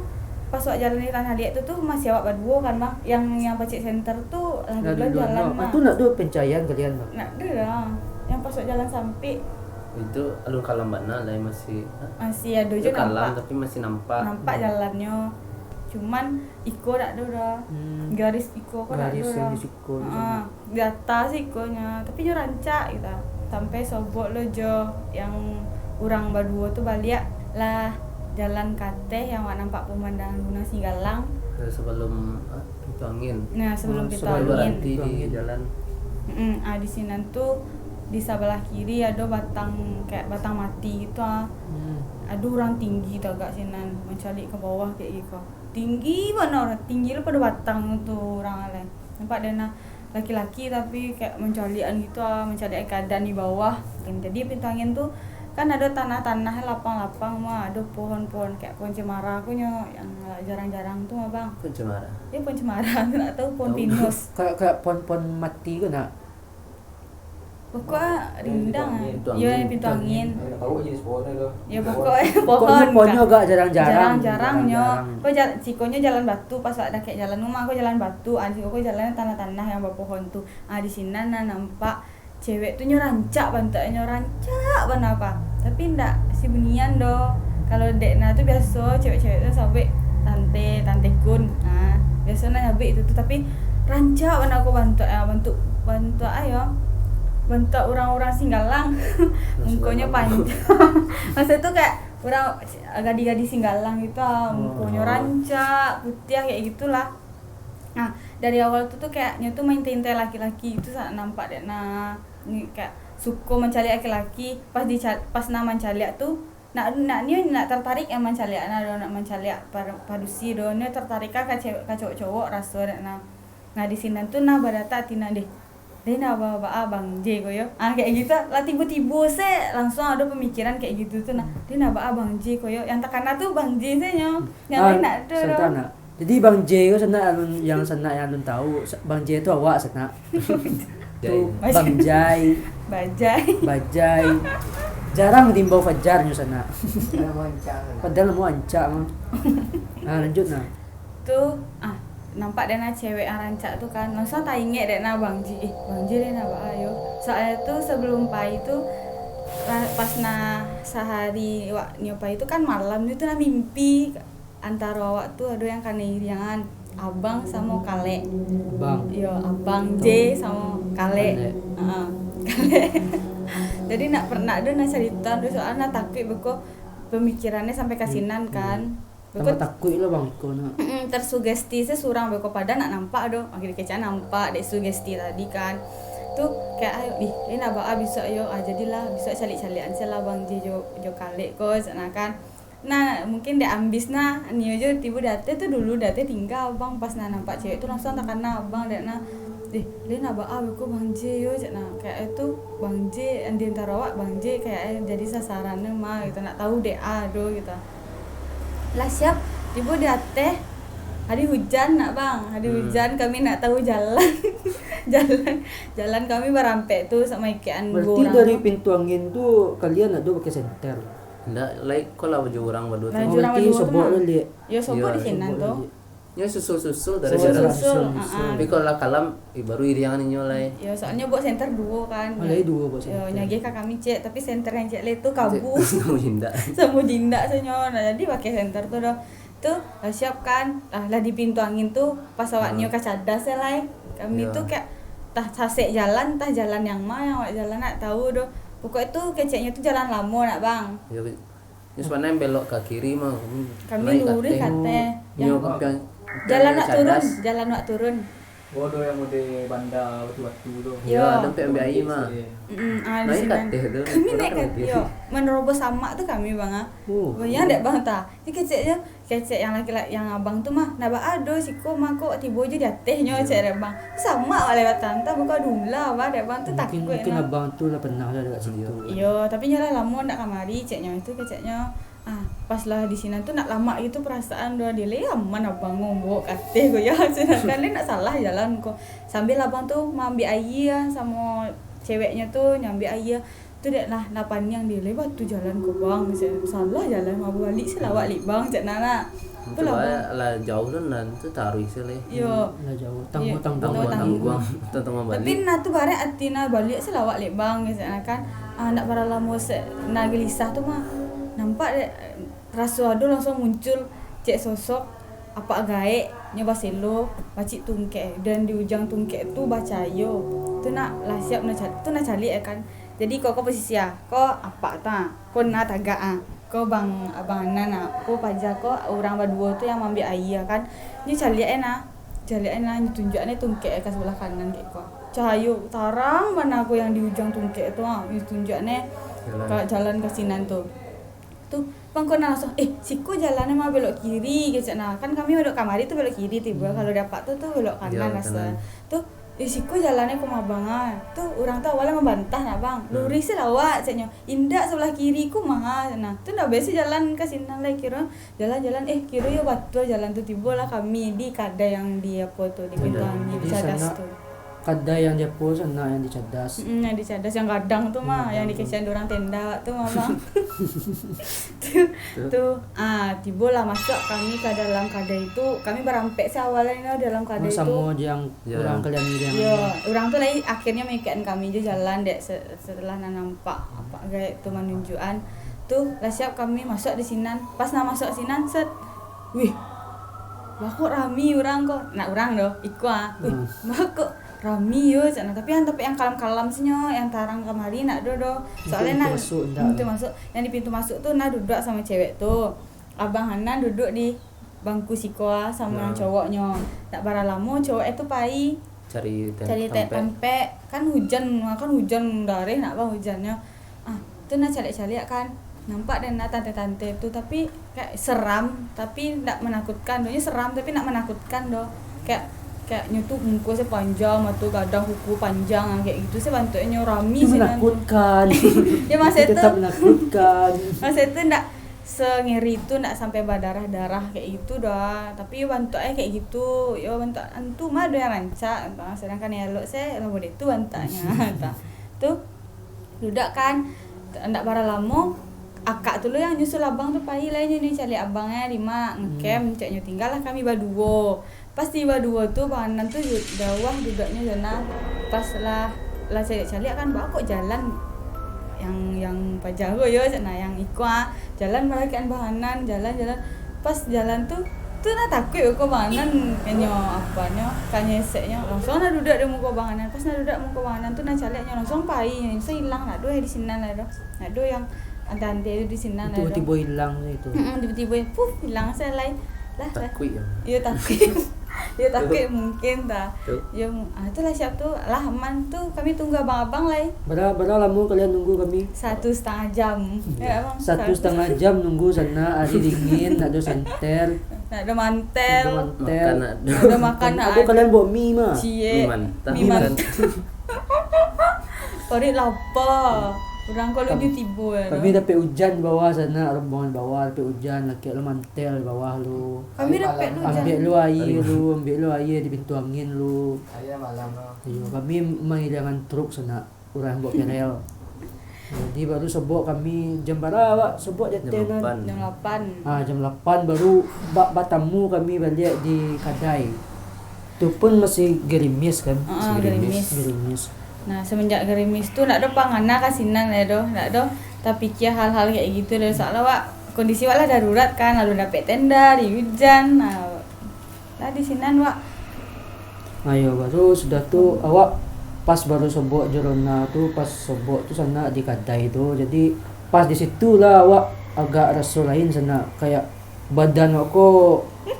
pas awak jalan di tanah liat tu, tu masih awak baduo kan bang, yang, yang pacik senter tu lah duluan jalan mah. Ah, tu nak tu pencahayaan kalian bang? Nak tu lah, yang pas awak jalan sampik. Itu alun kalam bana lah masih. Masih ado je nampak. Kalam tapi masih nampak. Nampak jalannyo, cuman iko dak ado doh. Hmm. Garis iko ko dak ado doh. Garis yang di siko tu. Ah. Di atas ikonyo, tapi nyo rancak gitu. Sampai sobok lo jo yang urang baduo tu baliak lah, jalan kateh yang awak nampak pamandangan Gunung Singgalang. Sabalum ah, pintu angin. Nah, sabalum Oh, pintu sabalum angin. Baranti di jalan. Mm-mm, ah, di sinan tu di sabalah kiri ado batang kayak batang mati gitu ah. Hmm. Ado urang tinggi tagak sinan mancaliak ka bawah kayak gitu. Tinggi bana urang, tinggi lah pado batang tu urang alai. Nampak dek nah laki-laki tapi kayak mancaliakan gitu ah, mancaliak keadaan di bawah. Jadi pintu angin tu kan ado tanah-tanah lapang-lapang mah, ado pohon-pohon kayak pohon cemara ko nyo yang jarang-jarang tu mah bang. Pohon cemara. Ya pohon cemara tu nak tahu pohon pinus. Kayak kayak pohon-pohon mati ko nak. Pokoknya rindang ah. Pintu Ya angin. Pintu angin. Tahu jenis pohon tu. Ya pokoknya Pokoknya pohon. pohonnya agak jarang-jarang. Jarang-jarang nyo. Jarang-jarang. Kau jalan, sikonyo jalan batu pas awak dakek jalan rumah kau jalan batu, ah siko kau jalan tanah-tanah yang bapohon tu. Ah di sinan nah nampak cewek tu nyo rancak bantuaknyo, rancak bana apa. Tapi ndak si bunian doh. Kalau dek nah tu biaso cewek-cewek tu sabuik tante, tante kun. Ah biaso nah nyabuik itu tu tapi rancak bana aku bantuak ah, bantuk bantuak ayo. Bantuak urang-urang Singgalang. Mukonyo panjang. Masa tu kayak urang gadis-gadis Singgalang gitu ah, mukonyo rancak, putiah kayak gitulah. Nah, dari awal tu tu kayak nyo tu maintai-intai laki-laki itu sa- nampak dek nah ni kayak suko mancaliak laki-laki, pas di pas nah mancaliak tu nak nak nyo nak tertarik yang mancaliak nah doh, nak mancaliak par- padusi doh, nyo tertarik ka ka cewek ka cowok-cowok raso dek nah. Nah, di sinan tu nah badatak ati nah deh. Deh nah ba ba ah, Bang J ko yo. Ah kayak gitu. Lah tibo-tibo se langsung ado pemikiran kayak gitu tu nah. Deh nah ba ah, Bang J ko yo. Yang takana tu Bang J se nyo. Yang Ah, lain nak tu Santa doh. Nak. Jadi Bang J ko sanak alun, yang sanak yang alun tahu, sa- Bang J tu awak sanak. Tu Jai. Bang Jai, Bajai. Bajai. Jarang diimbau Fajar nyo sanak. Padahal mau ancak mah. Ah, lanjut nah. Tu ah nampak dek nah cewek yang rancak tu kan, langsung taingek dek nah Bang J. Eh, Bang J deh nah ba ah yo. Soalnya tu sebelum pai tu ra- pas nah sahari wak nyo pai tu kan malam tu nah mimpi antaro awak tu ado yang kanai iriangan abang samo kalek. Bang. Yo, abang J samo kalek. Kalek. Heeh, kalek. Jadi nak pernah ado nah carita tu soalnya nah takuik beko pemikirannya sampai ka sinan kan. Beko Tambah takuik lah bang ko nak. Mm-mm, tersugesti se surang beko pada nak nampak doh. Akhirnya kecek nampak dek sugesti tadi kan. Tu kayak ayo ih, ini nak ba ah besok yo. Ah jadilah besok caliak-caliakan se lah bang J jo jo kalek ko sana kan. Nah, mungkin dek ambis nah, nio jo tibo di ateh tu dulu di ateh tingga abang pas nah nampak cewek tu langsung takana abang dek nah. Eh, le nak ba ah beko bang J yo cek nah. Kayak itu bang J di antaro awak bang J kayak eh, jadi sasaran mah gitu nak tahu dek ah doh gitu. Lah siap tibo di ateh. Hari hujan nak bang, hari Hmm. hujan kami nak tahu jalan. jalan jalan kami barampek tu sama ikean Berarti dari pintu angin tu kalian ado pakai senter. Ndak, like ko lah baju urang badua Nah, tu. Jurang Berarti Badua tu sobok nah. lah liek. Yo sobok Yo, di sinan sobok tu. lah liek. Nyo susul-susul Susul, gara-gara. Susul-susul. Susul. Ah. Tapi kalau lah kalam, eh, baru iriangan inyo lai. Yo soalnya buat senter duo kan. Oh, lai duo buat Yo senter. nyagih ka kami cek tapi senter yang cek le tu kabu. Samo jindak. Samo jindak sanyo. Nah, jadi pakai senter tu doh. Tu lah siap kan. Ah, lah di pintu angin tu pas awak nio ka cadas ya lai. Kami Ya. tu kayak tah sasek jalan, tah jalan yang ma yang awak jalan nak tahu doh. Pokok tu keceknya tu jalan lamo nak bang. Yo, nyo sabananyo belok ka kiri mah. Kami lurih ka ateh. Nyo pian Jalan nak turun, cadas. jalan nak turun. Oh, do yang mode banda batu-batu tu. Yo. Yo, ado pek ambil air mah. Mm, ah, di Naik sinan. ka ateh tu. Kami naik ka ateh. Yo, menerobos samak tu kami bang ah. Oh. Bayang dek bang ta. Ni kecek je, kecek yang laki-laki yang abang tu mah. Nak ba ado siko mah kok tibo je di ateh nyo cek dek bang. Samak awak lewat tantang buka dula bah dek bang tu Mungkin takut mungkin nah. Abang tu lah pernah lah dekat situ. Iyo, tapi nyo lah lamo ndak kamari ceknyo itu keceknyo. Ah, pas lah di sinan tu nak lamak gitu perasaan doh dia le aman abang ngombo kateh ko ya. Sedangkan le nak salah jalan ko. Sambil abang tu maambiak aia samo ceweknyo tu nyambiak aia. Tu dek lah nak paniang dia le batu jalan ko bang. Salah jalan mau balik se lawak lik bang cek nana. Tu lah bang. Lah jauh tu nan tu taruih se le. Yo. Lah jauh. Iyo, Tangguang-tangguang. tangguang-tangguang. Tangguang. Tangguang Tapi balik. Nah tu barek ati Nah baliak se lawak lek bang, gitu kan. Ah, ndak bara lamo se Nah gelisah tu mah. Nampak dek, raso ado langsung muncul cek sosok apak gaek nyo baselo, pacik tungkek, dan di ujang tungkek tu bacayo. Tu Nah lah siap Nah ca-, tu Nah caliak kan. Jadi ko, ko posisi ah, ko apak tu ah, ko Nah tagak ah. Ko bang, abang Anan, ah, ko paja ko urang baduo tu yang maambiak aia kan. Nyo caliak e nah. Caliak e nah, nyo tunjuak e tungkek ka sabalah kanan kek ko. Cahayo tarang bana ko yang di ujuang tungkek tu, ah. Nyo tunjuak e ka jalan ka sinan tu. Tu, bang ko nah langsuang, "Eh, siko jalan e mah belok kiri," kecek nah. Kan kami madok kamari tu belok kiri tibo, kalau di apak tu, tu belok kanan asa. Tu, "Eh, siko jalan e ko mah, Bang, ah." Tu urang tu awalnyo mambantah nak, Bang. "Lurih se lah awak," ceknyo. "Indak, sabalah kiri ko mah," nah. Tu ndak biaso jalan ka sinan lai kiro. Jalan-jalan, eh, kiro yo batua jalan tu. Tibolah kami di kadai yang di apo tu, di pintu angin, di Cadas tu. Kadai yang di apo, sanak yang di Cadas. Mm, yang di Cadas, yang gadang tu mah, yang dikecekan urang tenda tu mah, Bang. Tu, tu, ah, tibolah masuak kami ka dalam kadai tu. Kami barampek se awalnyo dalam kadai tu. Samo jo yang urang kalian ni. Yo, urang tu lai akhirnyo mangikuikan kami jo jalan dek se-, setelah nan nampak apak gaek tu manunjuakan. Tu, lah siap kami masuak di sinan. Pas nah masuak sinan, set. Wih, baa kok rami urang ko. Nak urang doh, iko ah. "Wih, baa kok rami yo," cek nah. Tapi yang tampek yang kalam-kalam sinyo, yang tarang kamari nak doh doh. Soalnyo nah, pintu masuak, yang di pintu masuak tu nah duduak samo cewek tu. Abang Hanan duduak di bangku siko ah, samo yang cowoknyo. Nak bara lamo cowok e tu pai cari tampek. Kan hujan, kan hujan dareh nak, Bang, hujannyo. Ah, tu nah caliak-caliak kan. Nampak dek nah tante-tante tu, tapi kayak seram, tapi ndak menakutkan. Donyo seram, tapi ndak menakutkan doh. Kayak, kayak nyo tu muko se panjang, mato gadang, kuku panjang, ah, kayak gitu se bantuaknyo, rami sinan tu. Menakutkan. Yo, masa itu tetap menakutkan. Masa itu ndak sengeri tu, ndak sampai badarah-darah kayak gitu doh. Tapi yo bantuak e kayak gitu. Yo bantuak antu mah ado yang rancak, sedangkan yang elok se lah model tu bantuaknyo. Tu duduak kan, ndak bara lamo, akak tu lo yang nyusul abang tu pai lai, nyo ni caliak abang e di ma, ngekem, ceknyo, tinggalah kami baduo. Pas tibo duo tu, Bang Anan tu ju-, jauah duduaknyo jo nah. Pas lah, lah caliak-caliak kan, "Baa kok jalan yang, yang paja ko yo," cek nah, yang iko ah. Jalan barakekan Bang Anan, jalan, jalan. Pas jalan tu, tu nah takuik ko Bang Anan, kanyo aponyo, kanyo eseknyo. Langsuang nah duduak di muko Bang Anan. Pas nah duduak muko Bang Anan tu, nah caliaknyo langsuang pai, langsuang ilang, ndak ado di sinan lah doh. Ndak ado yang ante-ante tu di sinan lah doh. Tibo-tibo ilang se itu. Mm-mm, tibo-tibo, puf, ilang se lai. Lah, lah. Takuik yo. Iyo, takuik. Iyo, takuik mungkin ta. Tu. Yo, ah, tu lah siap tu. Lah, aman tu. Kami tunggu abang-abang lai. Bara, bara lamo kalian nunggu kami? Satu setengah jam. Yo, abang. Satu setengah jam nunggu sanak, ari dingin, ndak ado senter. Ndak ado mantel. Ndak ado mantel. Makan ndak ado. Ndak ado makan ndak ado. Kalian bawa mie mah? Cie. Mie mantah. Mie mantah. Paruik lapa. Urang ko lagi tibo yo. Kami dapek ujan di bawah sanak, rombongan di bawah dapek ujan, lakek lo mantel di bawah lo. Kami dapek ujan. Ambiak lo aia lo, ambiak lo aia di pintu angin lo. Aia malam lo. Iyo, kami mairiangan truk sanak, urang ambo kerel. Jadi baru sobok kami jam bara awak sobok di ateh tu? Jam lapan. Jam lapan. Ah, jam lapan baru ba-, batamu kami baliak di kadai. Tu pun masih gerimis kan? Ah, masih gerimis. Gerimis. Gerimis. Nah, semenjak gerimis tu, ndak ado pangana ka sinan lai doh, ndak ado tapikia hal-hal kayak gitu doh. Soalnyo awak, kondisi awak lah darurat kan, lalu dapek tenda, di ujan, nah, lah di sinan awak. Ayo, baru sudah tu, awak pas baru sobok jo Rona tu, pas sobok tu sanak di kadai tu, jadi pas di situ lah awak agak raso lain sanak, kayak badan awak ko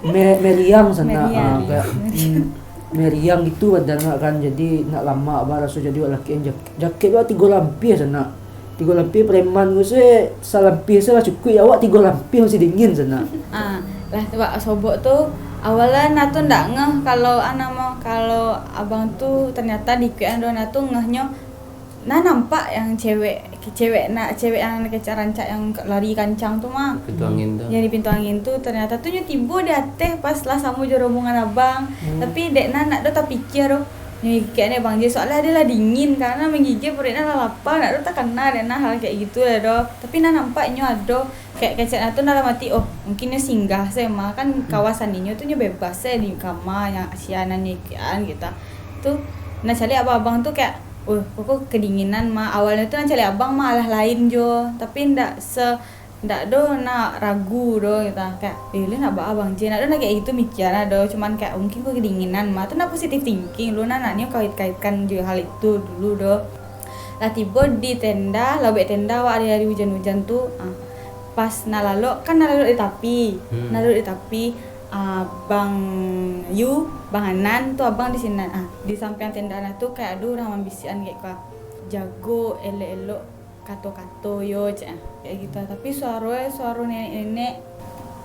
me-, meriang sanak. Meriang. Ah, kayak, mm, meriang gitu badan awak kan. Jadi nak lamak awak raso, jadi awak lakek jak-, jaket awak tigo lampih sanak. Tigo lampih preman ko se, salampih se lah cukuik, awak tigo lampih masih dingin sanak. Ah, lah tu awak sobok tu, awalnyo nah tu ndak ngeh kalau, ah, namo, kalau abang tu ternyata diikuikan doh, nah tu ngehnyo nah nampak yang cewek, cewek nak, cewek yang kecek rancak, yang lari kancang tu mah. Pintu angin tu. Yang di pintu angin tu, ternyata tu nyo tibo di ateh pas lah samo jo rombongan abang. Hmm. Tapi dek nah ndak do tapikia doh. Nyo ikek dek Bang Jay, soalnyo ado lah dingin, karano manggigil paruik nah lah lapa, ndak do takana dek nah hal kayak gitu lah doh. Tapi nah nampak nyo ado, kayak kecek nah tu dalam ati, "Oh, mungkin nyo singgah se mah, kan kawasan inyo tu nyo bebas se di kama, nyo sia nan nyo ikekan," gitu. Tu, nah caliak abang-abang tu kayak, "Oh, kok kedinginan mah." Awalnyo tu nah caliak abang mah alah lain jo, tapi ndak se-, ndak do nak ragu do, gitu. Kayak, "Eh, lai nak baa Bang Jay?" Ndak do nak kayak gitu mikia nah do, cuman kayak, "Mungkin ko kedinginan mah." Tu nak positive thinking lu, nah, nak nyo kait-kaitkan jo hal itu dulu do. Lah tibo di tenda, lah buek tenda awak ari-ari ujan-ujan tu, ah, Pas nak lalok, kan nak lalok di tapi. Hmm. Nak lalok di tapi, ah, Bang Yu, Bang Anan tu abang di sinan. Ah, di sampiang tenda nah tu kayak ado urang mambisiakan kayak ko, "Jago elok-elok kato-kato yo," cek ah. Kayak gitu. Tapi suaro, suaro nenek-nenek,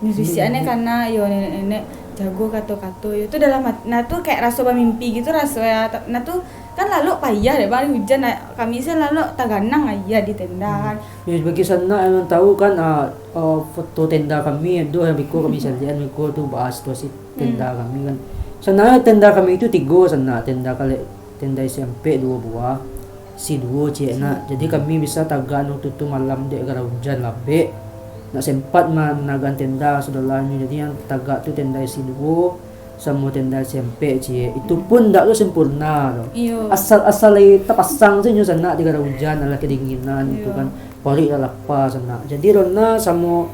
mambisiakan e kana yo nenek-nenek, "Jago kato-kato yo." Tu dalam hat-, nah tu kayak raso bamimpi gitu raso ya. Nah tu kan lalok payah dek bang, hujan, kami se lalok taganang aia di tenda kan. Ya, bagi sanak yang tahu kan, ah, ah, foto tenda kami, ado yang biko kami caliakan biko tu bahas situasi tenda kami kan. Sanak, tenda kami itu tigo sanak, tenda kalek, tenda isi ampek duo buah, isi duo ciek nak. Jadi kami bisa tagak waktu tu malam dek gara hujan labek. Nak sempat ma-, managakan tenda saudarannyo. Jadi yang tagak tu tenda isi duo, samo tenda isi ampek ciek. Itu pun ndak tu sempurna tu. Iyo. Asal-asal lai tapasang se nyo sanak di gara hujan, alah kedinginan tu kan. Paruik lah lapa sanak. Jadi Rona samo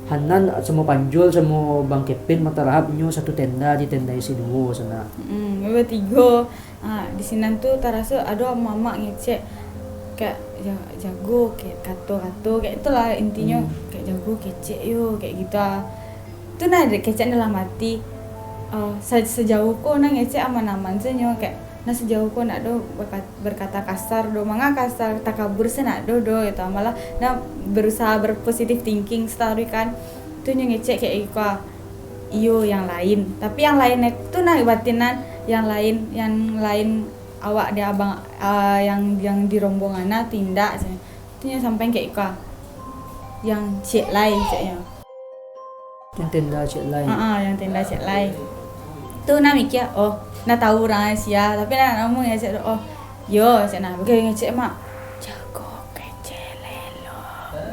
Hanan, samo Panjul, samo Bang Kepin, Bang Tarahap, nyo satu tenda di tenda isi duo sanak. Mm, batigo. Ha, di sinan tu taraso ado mamak ngecek, kayak ja-, jago, kayak kato-kato, kayak itulah intinyo, kayak jago kecek yo, kayak gitu ah. Tu nah dek kecek dalam hati, eh, sa-, sajauh ko nah ngecek aman-aman se nyo, kayak nah sajauh ko ndak do berkat-, berkata kasar do, manga kasar, takabur se ndak do do, gitu. Malah nah berusaha berpositive thinking, setaruih kan. Tu nyo ngecek kayak iko ah. Iyo, yang lain. Tapi yang lain tu nah batinan, yang lain, yang lain awak di abang, ah, yang, yang di rombongan nah tu indak, caknyo. Tu nyo sampai kayak iko ah. Yang ciek lai, caknyo. Yang tenda ciek lai. Ha, yang tenda ciek lai. Tu nah mikir, oh, nah tahu urang sia, tapi nah namuah ngecek tu, oh, yo, cak nah, bukan ngecek mak. Jago kecek lelo.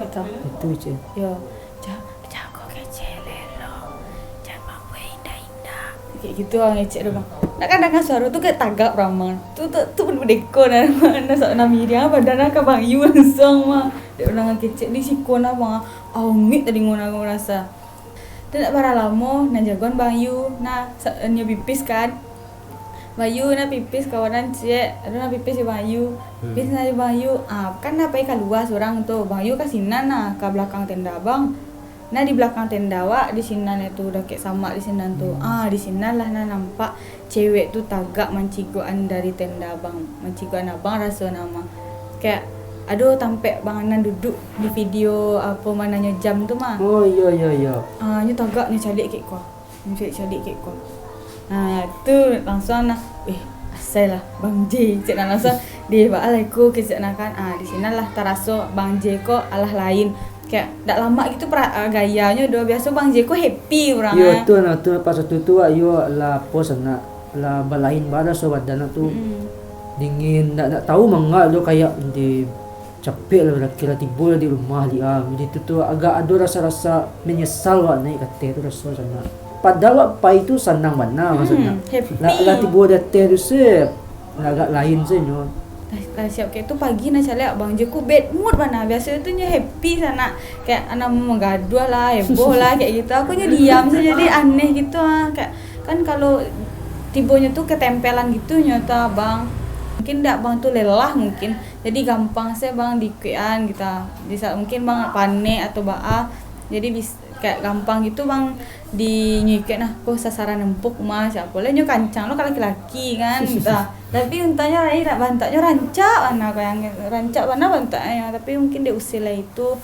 Gitu. Itu cek. Yo. Ja-, jago kecek lelo. Jangan babuek indak-indak. Kayak gitu lah ngecek tu, bang. Nak kan dengan suara tu kayak tagak ramang. Tu, tu, tu pun bedeko nah, nah, sok nah miriang badan nah ka Bang Yu langsung mah. Dek urang kecek di siko nah, bang. Awak tadi ngona rasa. Tu ndak bara lamo, nah jagoan Bang Yu, nah, sa-, nyo pipis kan. Bang Yu nah pipis kawanan ciek, aduh nah pipis jo Bang Yu. Hmm. Pipis nah jo Bang Yu, ah, kan nah pai kalua surang tu. Bang Yu ka sinan nah, ka balakang tenda abang. Nah di balakang tenda awak, di sinan itu, dakek samak di sinan tu. Hmm. Ah, di sinan lah nah nampak cewek tu tagak mancigokan dari tenda abang, mancigokan abang raso nah mah. Kayak, aduh, tampek Bang Anan duduk di video, apo, mananyo jam tu mah. Oh, iyo, iyo, iyo. Ah, nyo tagak, nyo caliak kek ko. Nyo caliak, caliak kek ko. Nah, tu langsung nah, "Eh, asai lah, Bang J," cek nah langsung, "Deh, baa lah iko," kecek nah kan. Ah, di sinan lah taraso Bang J ko alah lain. Kayak, dak lamak gitu pra-, ah, gayanyo doh. Biaso Bang J ko happy urang, iyo, ah. Tu nah, tu pas waktu tu, ah, iyo lah apo sanak, lah balain bana raso badan tu. Mm-mm. Dingin, dak, dak tahu manga doh, kayak di capek lah, kira tibo lah di rumah di, ah. Jadi tu, tu agak ado rasa-rasa menyesal wak naik kateh tu raso sanak. Padahal wak pai tu sanang bana, mm, maksudnyo. Happy. Lah, lah tibo di ateh tu se, lah agak lain se nyo. Lah, lah siap kek tu pagi nah caliak Bang J ko bad mood bana. Biaso tu nyo happy sanak. Kayak anak manggaduah lah, heboh lah, kayak gitu. Aku nyo diam sajo, jadi aneh gitu ah. Kayak, kan kalau tibonyo tu ketempelan gitu nyo tu, Abang. Mungkin dak Abang tu lelah mungkin. Jadi gampang se Bang diikuikan gitu ah. Di saat mungkin Bang panek atau baa. Jadi bis-, kayak gampang gitu Bang di nyo ikuik nah, ko sasaran empuk mah, siapo lah nyo kancang lo ka laki-laki kan, gitu. Tapi untuaknyo lai dak, bantaknyo rancak bana, ko yang rancak bana bantaknyo, tapi mungkin dek usia lah itu.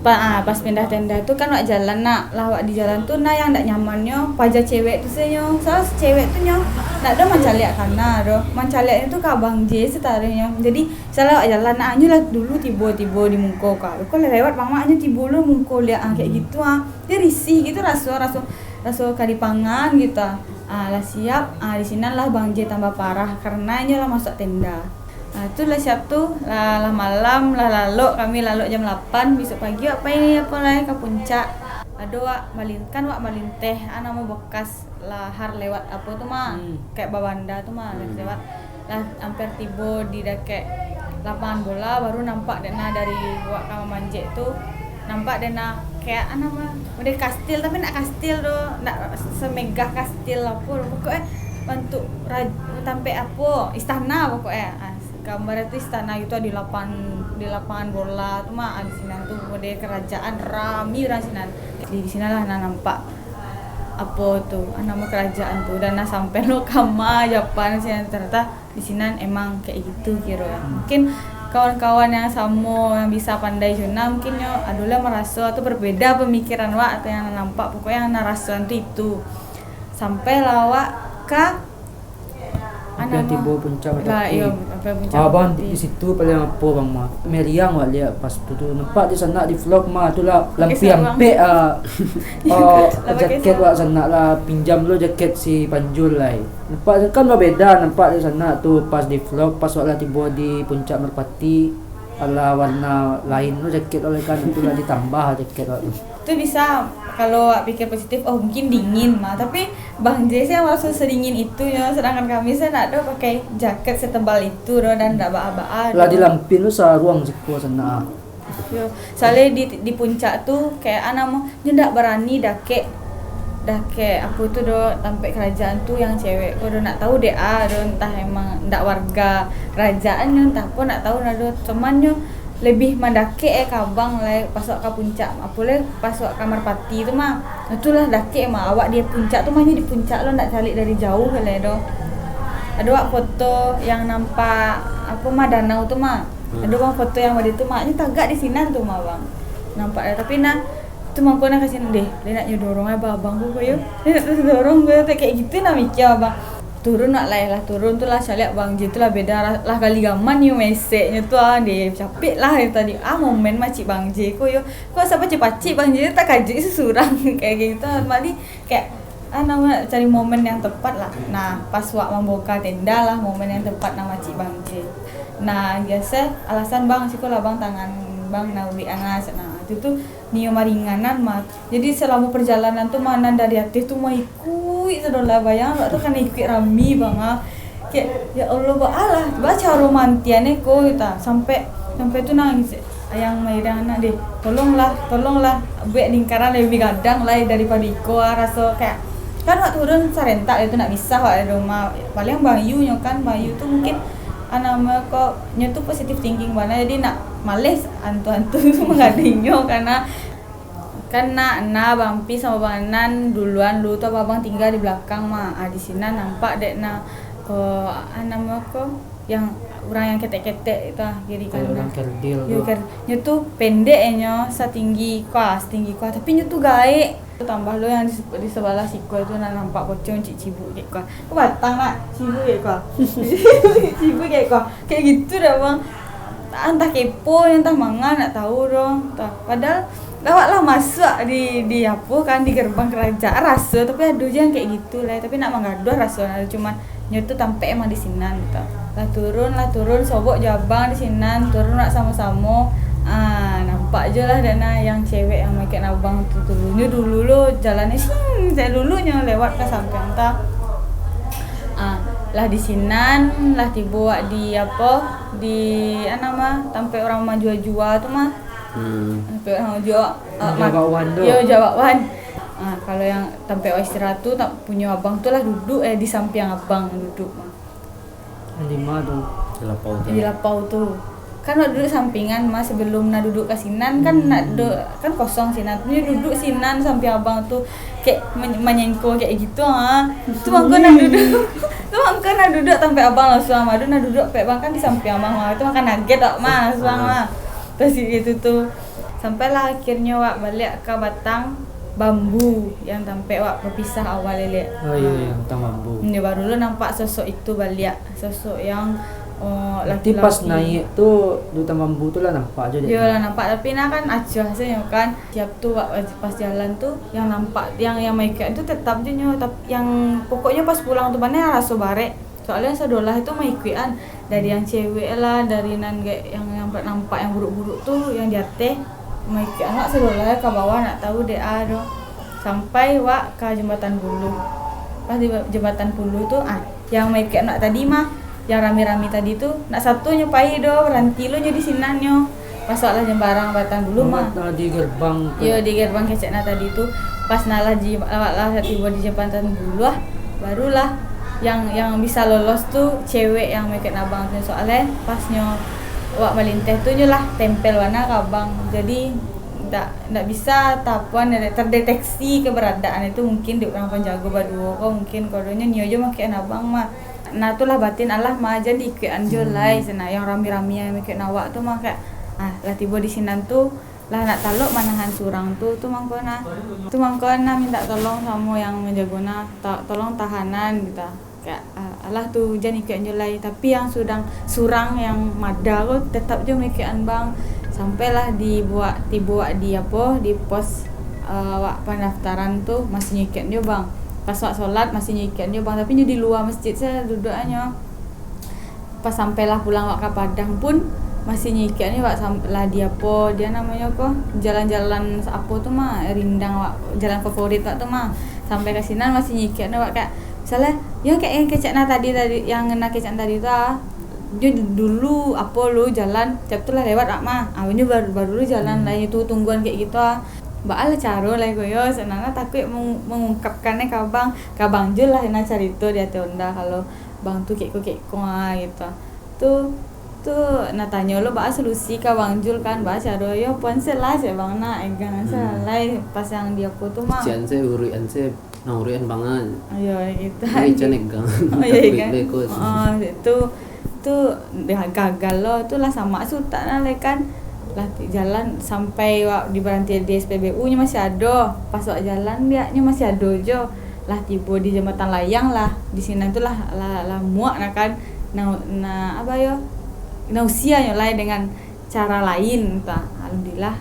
Pa-, ah, pas pindah tenda tu kan wak jalan nak, lah wak di jalan tu nah yang dak nyamannyo paja cewek tu se nyo, soalnyo si cewek tu nyo dak ado mancaliak kana doh, mancaliaknyo tu ka Abang J sataruihnyo. Jadi, misalnyo wak jalan nak, ah, nyo lah dulu tibo-tibo di muko ka, ko lah lewat Bang Mak, nyo tibo lo muko liak, ah, kayak gitu ah. Dia risih gitu raso, raso, raso ka dipangan gitu ah. Ah, lah siap, ah, di sinan lah Bang J tambah parah karena inyo lah masuak tenda. Ah, tu lah siap tu, lah, lah malam, lah lalok, kami lalok jam lapan, besok pagi wak pai apo lai ka puncak. Ado wak malin-, kan wak malinteh, ah, namo bekas lahar lewat apo tu mah, hmm, kayak babanda tu mah, hmm, lewat. Lah, hampir tibo di dakek lapangan bola, baru nampak dek nah dari wak ka mamanjek tu, nampak dek nah kayak, ah, namo, model kastil, tapi ndak kastil doh, ndak semegah kastil apo, pokoknyo bantuk raj-, tampek apo, istana pokoknyo. Ah, Gambar itu istana gitu, di lapangan, di lapangan bola tu mah, ah, di sinan tu model kerajaan, rami urang sinan. Di, di sinan lah nan nampak apo tu, ah, namo kerajaan tu, dan nah sampai lo kama Japan sinan, ternyata di sinan emang kayak gitu kiro ya. Mungkin kawan-kawan yang samo, yang bisa pandai jo nah, mungkin nyo ado lah maraso atau berbeda pemikiran wak atau yang nampak, pokoknya yang narasoan tu itu. Sampai lah wak ka Sampai tibo puncak Merpati. Iyo, sampai puncak Merpati. Ah, bang, di situ paling apo, bang, mah? Meriang wak liak pas tu, tu. Nampak di sanak di vlog, mah, tu lah. Pakai lampiang sarung. Pek, ah, oh, lah pakai jaket sarung. Wak sanak lah, pinjam lo jaket si Panjul lai. Nampak kan lah beda, nampak di sanak tu pas di vlog, pas wak lah tibo di puncak Merpati, alah warna lain lo jaket wak kan, tu lah ditambah jaket wak tu. Tu bisa, kalau awak pikir positif, "Oh, mungkin dingin mah." Tapi Bang J sih yang langsung sedingin itu nyo, sedangkan kami sih ndak ado pakai jaket setebal itu doh, dan ndak baa-baa doh. Lah di lampin tu saruang siko sanak. Yo, soalnya di, di puncak tu kayak, ah, namo, nyo ndak barani dakek, dakek apo tu doh, tampek kerajaan tu yang cewek ko doh, ndak tahu dek ah doh, entah emang ndak warga kerajaan nyo, entah apo, ndak tahu nah doh. Cuman nyo lebih mandakek eh ka abang lai, pas wak ka puncak, apo lai, pas wak ka Merpati tu mah. Itu lah dakek mah, awak di puncak tu mah, nyo di puncak lo, ndak caliak dari jauh lai doh. Ado wak foto yang nampak, apo mah, danau tu mah. Hmm. Ado bang foto yang model tu mah, nyo tagak di sinan tu mah, bang. Nampak eh, tapi nah, tu mangko nah ka sinan deh, lai nak nyo dorong eh abang ko, ko yo. Lai nak terus dorong ko yo, kayak gitu nah mikir abang. Turun nak lai lah, turun tu lah caliak Bang J tu lah beda lah, lah gali gaman nyo meseknyo tu ah, deh, capek lah dari tadi. Ah, momen macik Bang J ko yo. Kok asa pacik-pacik Bang J tu takajuik susurang kayak gitu. Mali kayak, ah, namo, cari momen yang tepat lah. Nah, pas wak mamboka tenda lah, momen yang tepat nah macik Bang J. Nah, biasa alasan Bang, siko lah Bang tangan Bang nah ulik anas. Nah, itu tu nio maringanan mah. Jadi, selamo perjalanan tu, mah nan dari ateh tu maikuik sadolah, bayang awak tu kan ikuik rami bang ah. Kayak, "Ya Allah, baa lah, baa caro mantian e ko," kita. Sampai, sampai tu nangis. Yang mairang anak deh, "Tolonglah, tolonglah, buek lingkaran lebih gadang lah daripado iko ah," raso kayak, kan awak turun sarentak itu nak bisa awak dari rumah. Paling Bang Yu nyo kan, Bang Yu tu mungkin, ah, namo ko, nyo tu positive thinking bana, jadi nak maleh antu-antu tu manggadinyo, karena kan nak, nah, Bang Pi samo Bang Nan duluan dulu tu, abang-abang tingga di balakang mah. Ah, di sinan nampak dek nah, ko, ah, namo ko, yang urang yang ketek-ketek tu ah, kiri kanan. Kayak urang kerdil tu. Yo, ker-, nyo tu pendek e nyo, satinggi ko ah, satinggi ko ah, tapi nyo tu gaek. Tambah lo yang di se-, di sebelah siko tu nah nampak pocong cik cibuk kek ko ah. Ko batang nak, cibuk kek ko ah. Cibuk kek ko ah. Kayak gitu dah, Bang. Entah kepo, entah manga, nak tahu doh. Entah. Padahal awak lah masuak di, di apo kan, di gerbang kerajaan, raso, tapi ado je yang kayak gitu lah. Tapi nak manggaduah raso, nah, cuman nyo tu tampek emang di sinan gitu. Lah turun, lah turun, sobok jo abang di sinan, turun nak samo-samo. Ah, nampak je lah dek nah yang cewek yang makai abang tu dulu. Nyo dulu lo jalannyo sing, cak dulu nyo lewat ka sampiang ta. Ah, lah di sinan, lah tibo wak di apo, di, ah, namo, tampek urang manjua-jua tu mah. Hmm. Tampek urang manjua, ah, Manjua mak-, bakwan tu. Yo, manjua bakwan. Ah, kalau yang tampek wak istirahat tu, tak punyo abang tu lah duduk, eh, di sampiang abang duduk mah. Yang di ma tu? Di lapau tu. Di lapau tu. Kan nak duduk sampingan mah, sebelum nak duduk ka sinan kan nak duduk, kan kosong sinan. Nyo duduk sinan sampiang abang tu, kayak men-, manyengko kayak gitu ah. Tu mangko nak duduk. Tu mangko nak duduk tampek abang langsung, mah tu nak duduk tampek abang kan di sampiang abang mah. Tu makan nugget awak mah langsung mah. Terus gitu tu. Sampailah akhirnyo wak baliak ka batang bambu yang tampek wak bapisah awal elek. Oh, iyo, iyo, batang bambu. Hmm, yo, baru lo nampak sosok itu baliak, sosok yang, oh, laki-laki. Berarti pas naiak tu, di batang bambu tu lah nampak jo dek. Yo, lah nampak, tapi nah kan acuah sajo nyo kan. Tiap tu wak pas jalan tu, yang nampak, yang, yang maikuik tu tetap je nyo, tap-, yang pokoknyo pas pulang tu, bana raso barek. Soalnyo sadolah tu maikuikan, dari yang cewek lah, dari nan gek yang nampak-nampak yang buruk-buruk tu, yang di ateh, maikuikan wak sadolah ka bawah, nak tahu dek ah doh. Sampai wak ka Jembatan Buluh. Pas di Jembatan Buluh tu, ah, yang maikuikan wak tadi mah, yang rami-rami tadi tu, nak sato nyo pai doh, baranti lo nyo di sinan nyo. Pas wak lah jembarang Batang Buluh mah. Di gerbang tu. Yo, di gerbang kecek nah tadi tu. Pas nah lah ji-, awak lah tibo di Jembatan Buluh, barulah Yang, yang bisa lolos tu cewek yang mengikuti abang tu, soalnya pas nyo awak malinteh tu nyo lah tempel bana ka abang. Jadi ndak, ndak bisa tapuan, terdeteksi keberadaan itu mungkin di urang panjago baduo ko, mungkin kodonyo nio jo mengikuti abang mah. Nah, tu lah batin alah mah, jan diikuikan jo lai, sanak, yang rami-rami yang mengikuti awak tu mah kayak, ah, lah tibo di sinan tu, lah ndak talok manahan surang tu, tu mangko nah. Tu mangko nah minta tolong samo yang manjago nah, ta-, tolong tahanan gitu. Kayak, ah, alah tu jan ikuikan jo lai. Tapi yang sudang surang yang mada ko tetap jo mengikuikan bang. Sampailah dibuat, tibo di apo, di pos, eh, awak pendaftaran tu masih nyo ikuikan jo bang. Pas awak solat masih nyo ikuikan jo bang, tapi nyo di lua masjid sajo duduaknyo. Pas sampailah pulang awak ka Padang pun masih nyo ikuikan awak sam-, lah di apo dia namonyo ko, jalan-jalan apo tu mah, rindang awak, jalan favorit awak tu mah. Sampai ka sinan masih nyo ikuikan awak kayak, misalnya, yo kayak yang kecek nah tadi, tadi, yang ngena kecek tadi tu ah. Nyo dulu apo lu jalan, tiap tu lah lewat awak mah. Ah, nyo baru, baru lu jalan lah, nyo tu tungguan kayak gitu ah. Baa lah caro lah ko yo, sanak nah takuik meng-, mengungkapkannyo ka bang, ka bang jo lah nah carito di ateh onda kalau bang tu kek ko, kek ko, ah, gitu. Tu, tu, nah tanyo lo baa solusi ka Bang Jul kan, baa caro yo, puan se lah, cek bang nah, egang se lah, pas yang di apo tu mah. Cian se, uruian se, nah uruian bangan. Ayo, gitu. Ini cian egang. Oh, iya, egang. Tapi beko. Oh, tu, tu, dah gagal lo, tu lah sama sutak nah, lai kan. Lah ti-, jalan sampai wa-, di baranti di S P B U nyo masih ado. Pas wak jalan dia nyo masih ado jo. Lah tibo di Jambatan Layang lah. Di sinan tu lah, lah, lah muak nah kan. Nah, nah, apa yo? Nah usia nyo lai dengan cara lain ta. Alhamdulillah.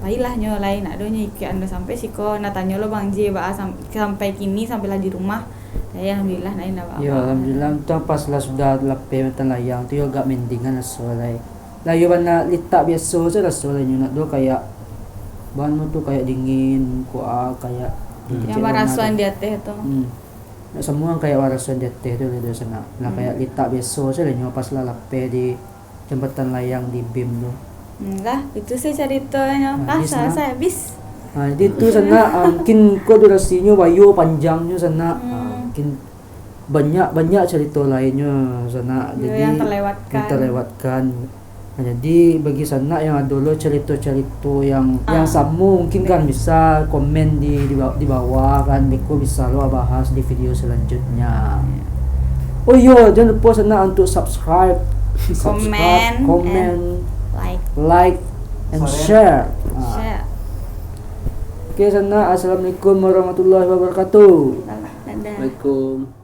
Pailah nyo lai, nak do nyo ikuikan sampai siko. Nah tanyo lo Bang J, baa sam-, sampai kini sampai lah di rumah. Tapi alhamdulillah nah indak apa-apa. Yo, alhamdulillah, tu pas lah sudah lapeh Jambatan Layang tu yo agak mendingan raso lai. Lah, iyo bana litak biaso se raso lah inyo, nak do kayak bano tu kayak dingin, kua, kayak dingin. Yang warasuan di ateh tu. Hmm. Nak samo kayak warasuan di ateh tu lah do sanak. Lah, kayak litak biaso se lah inyo pas lah lapeh di Jambatan Layang di bim tu. Hmm, lah, itu se caritonyo. Nah, habis. Kasa lah, sanak. Habis. Nah, jadi tu sanak, ah, mungkin ko durasinyo bayo panjangnyo sanak. Ah, mungkin banyak, banyak carito lainnyo sanak. Yo, jadi, yang terlewatkan. Yang terlewatkan. Nah, jadi bagi sanak yang ado lo carito-carito yang, yang samo mungkin kan bisa komen di, di ba-, di bawah kan. Beko bisa lo bahas di video selanjutnya. Oh iyo, jangan lupa sanak untuk subscribe, subscribe, comment, like, and share. Ah. Share. Oke, sanak. Assalamualaikum warahmatullahi wabarakatuh. Dadah. Waalaikum.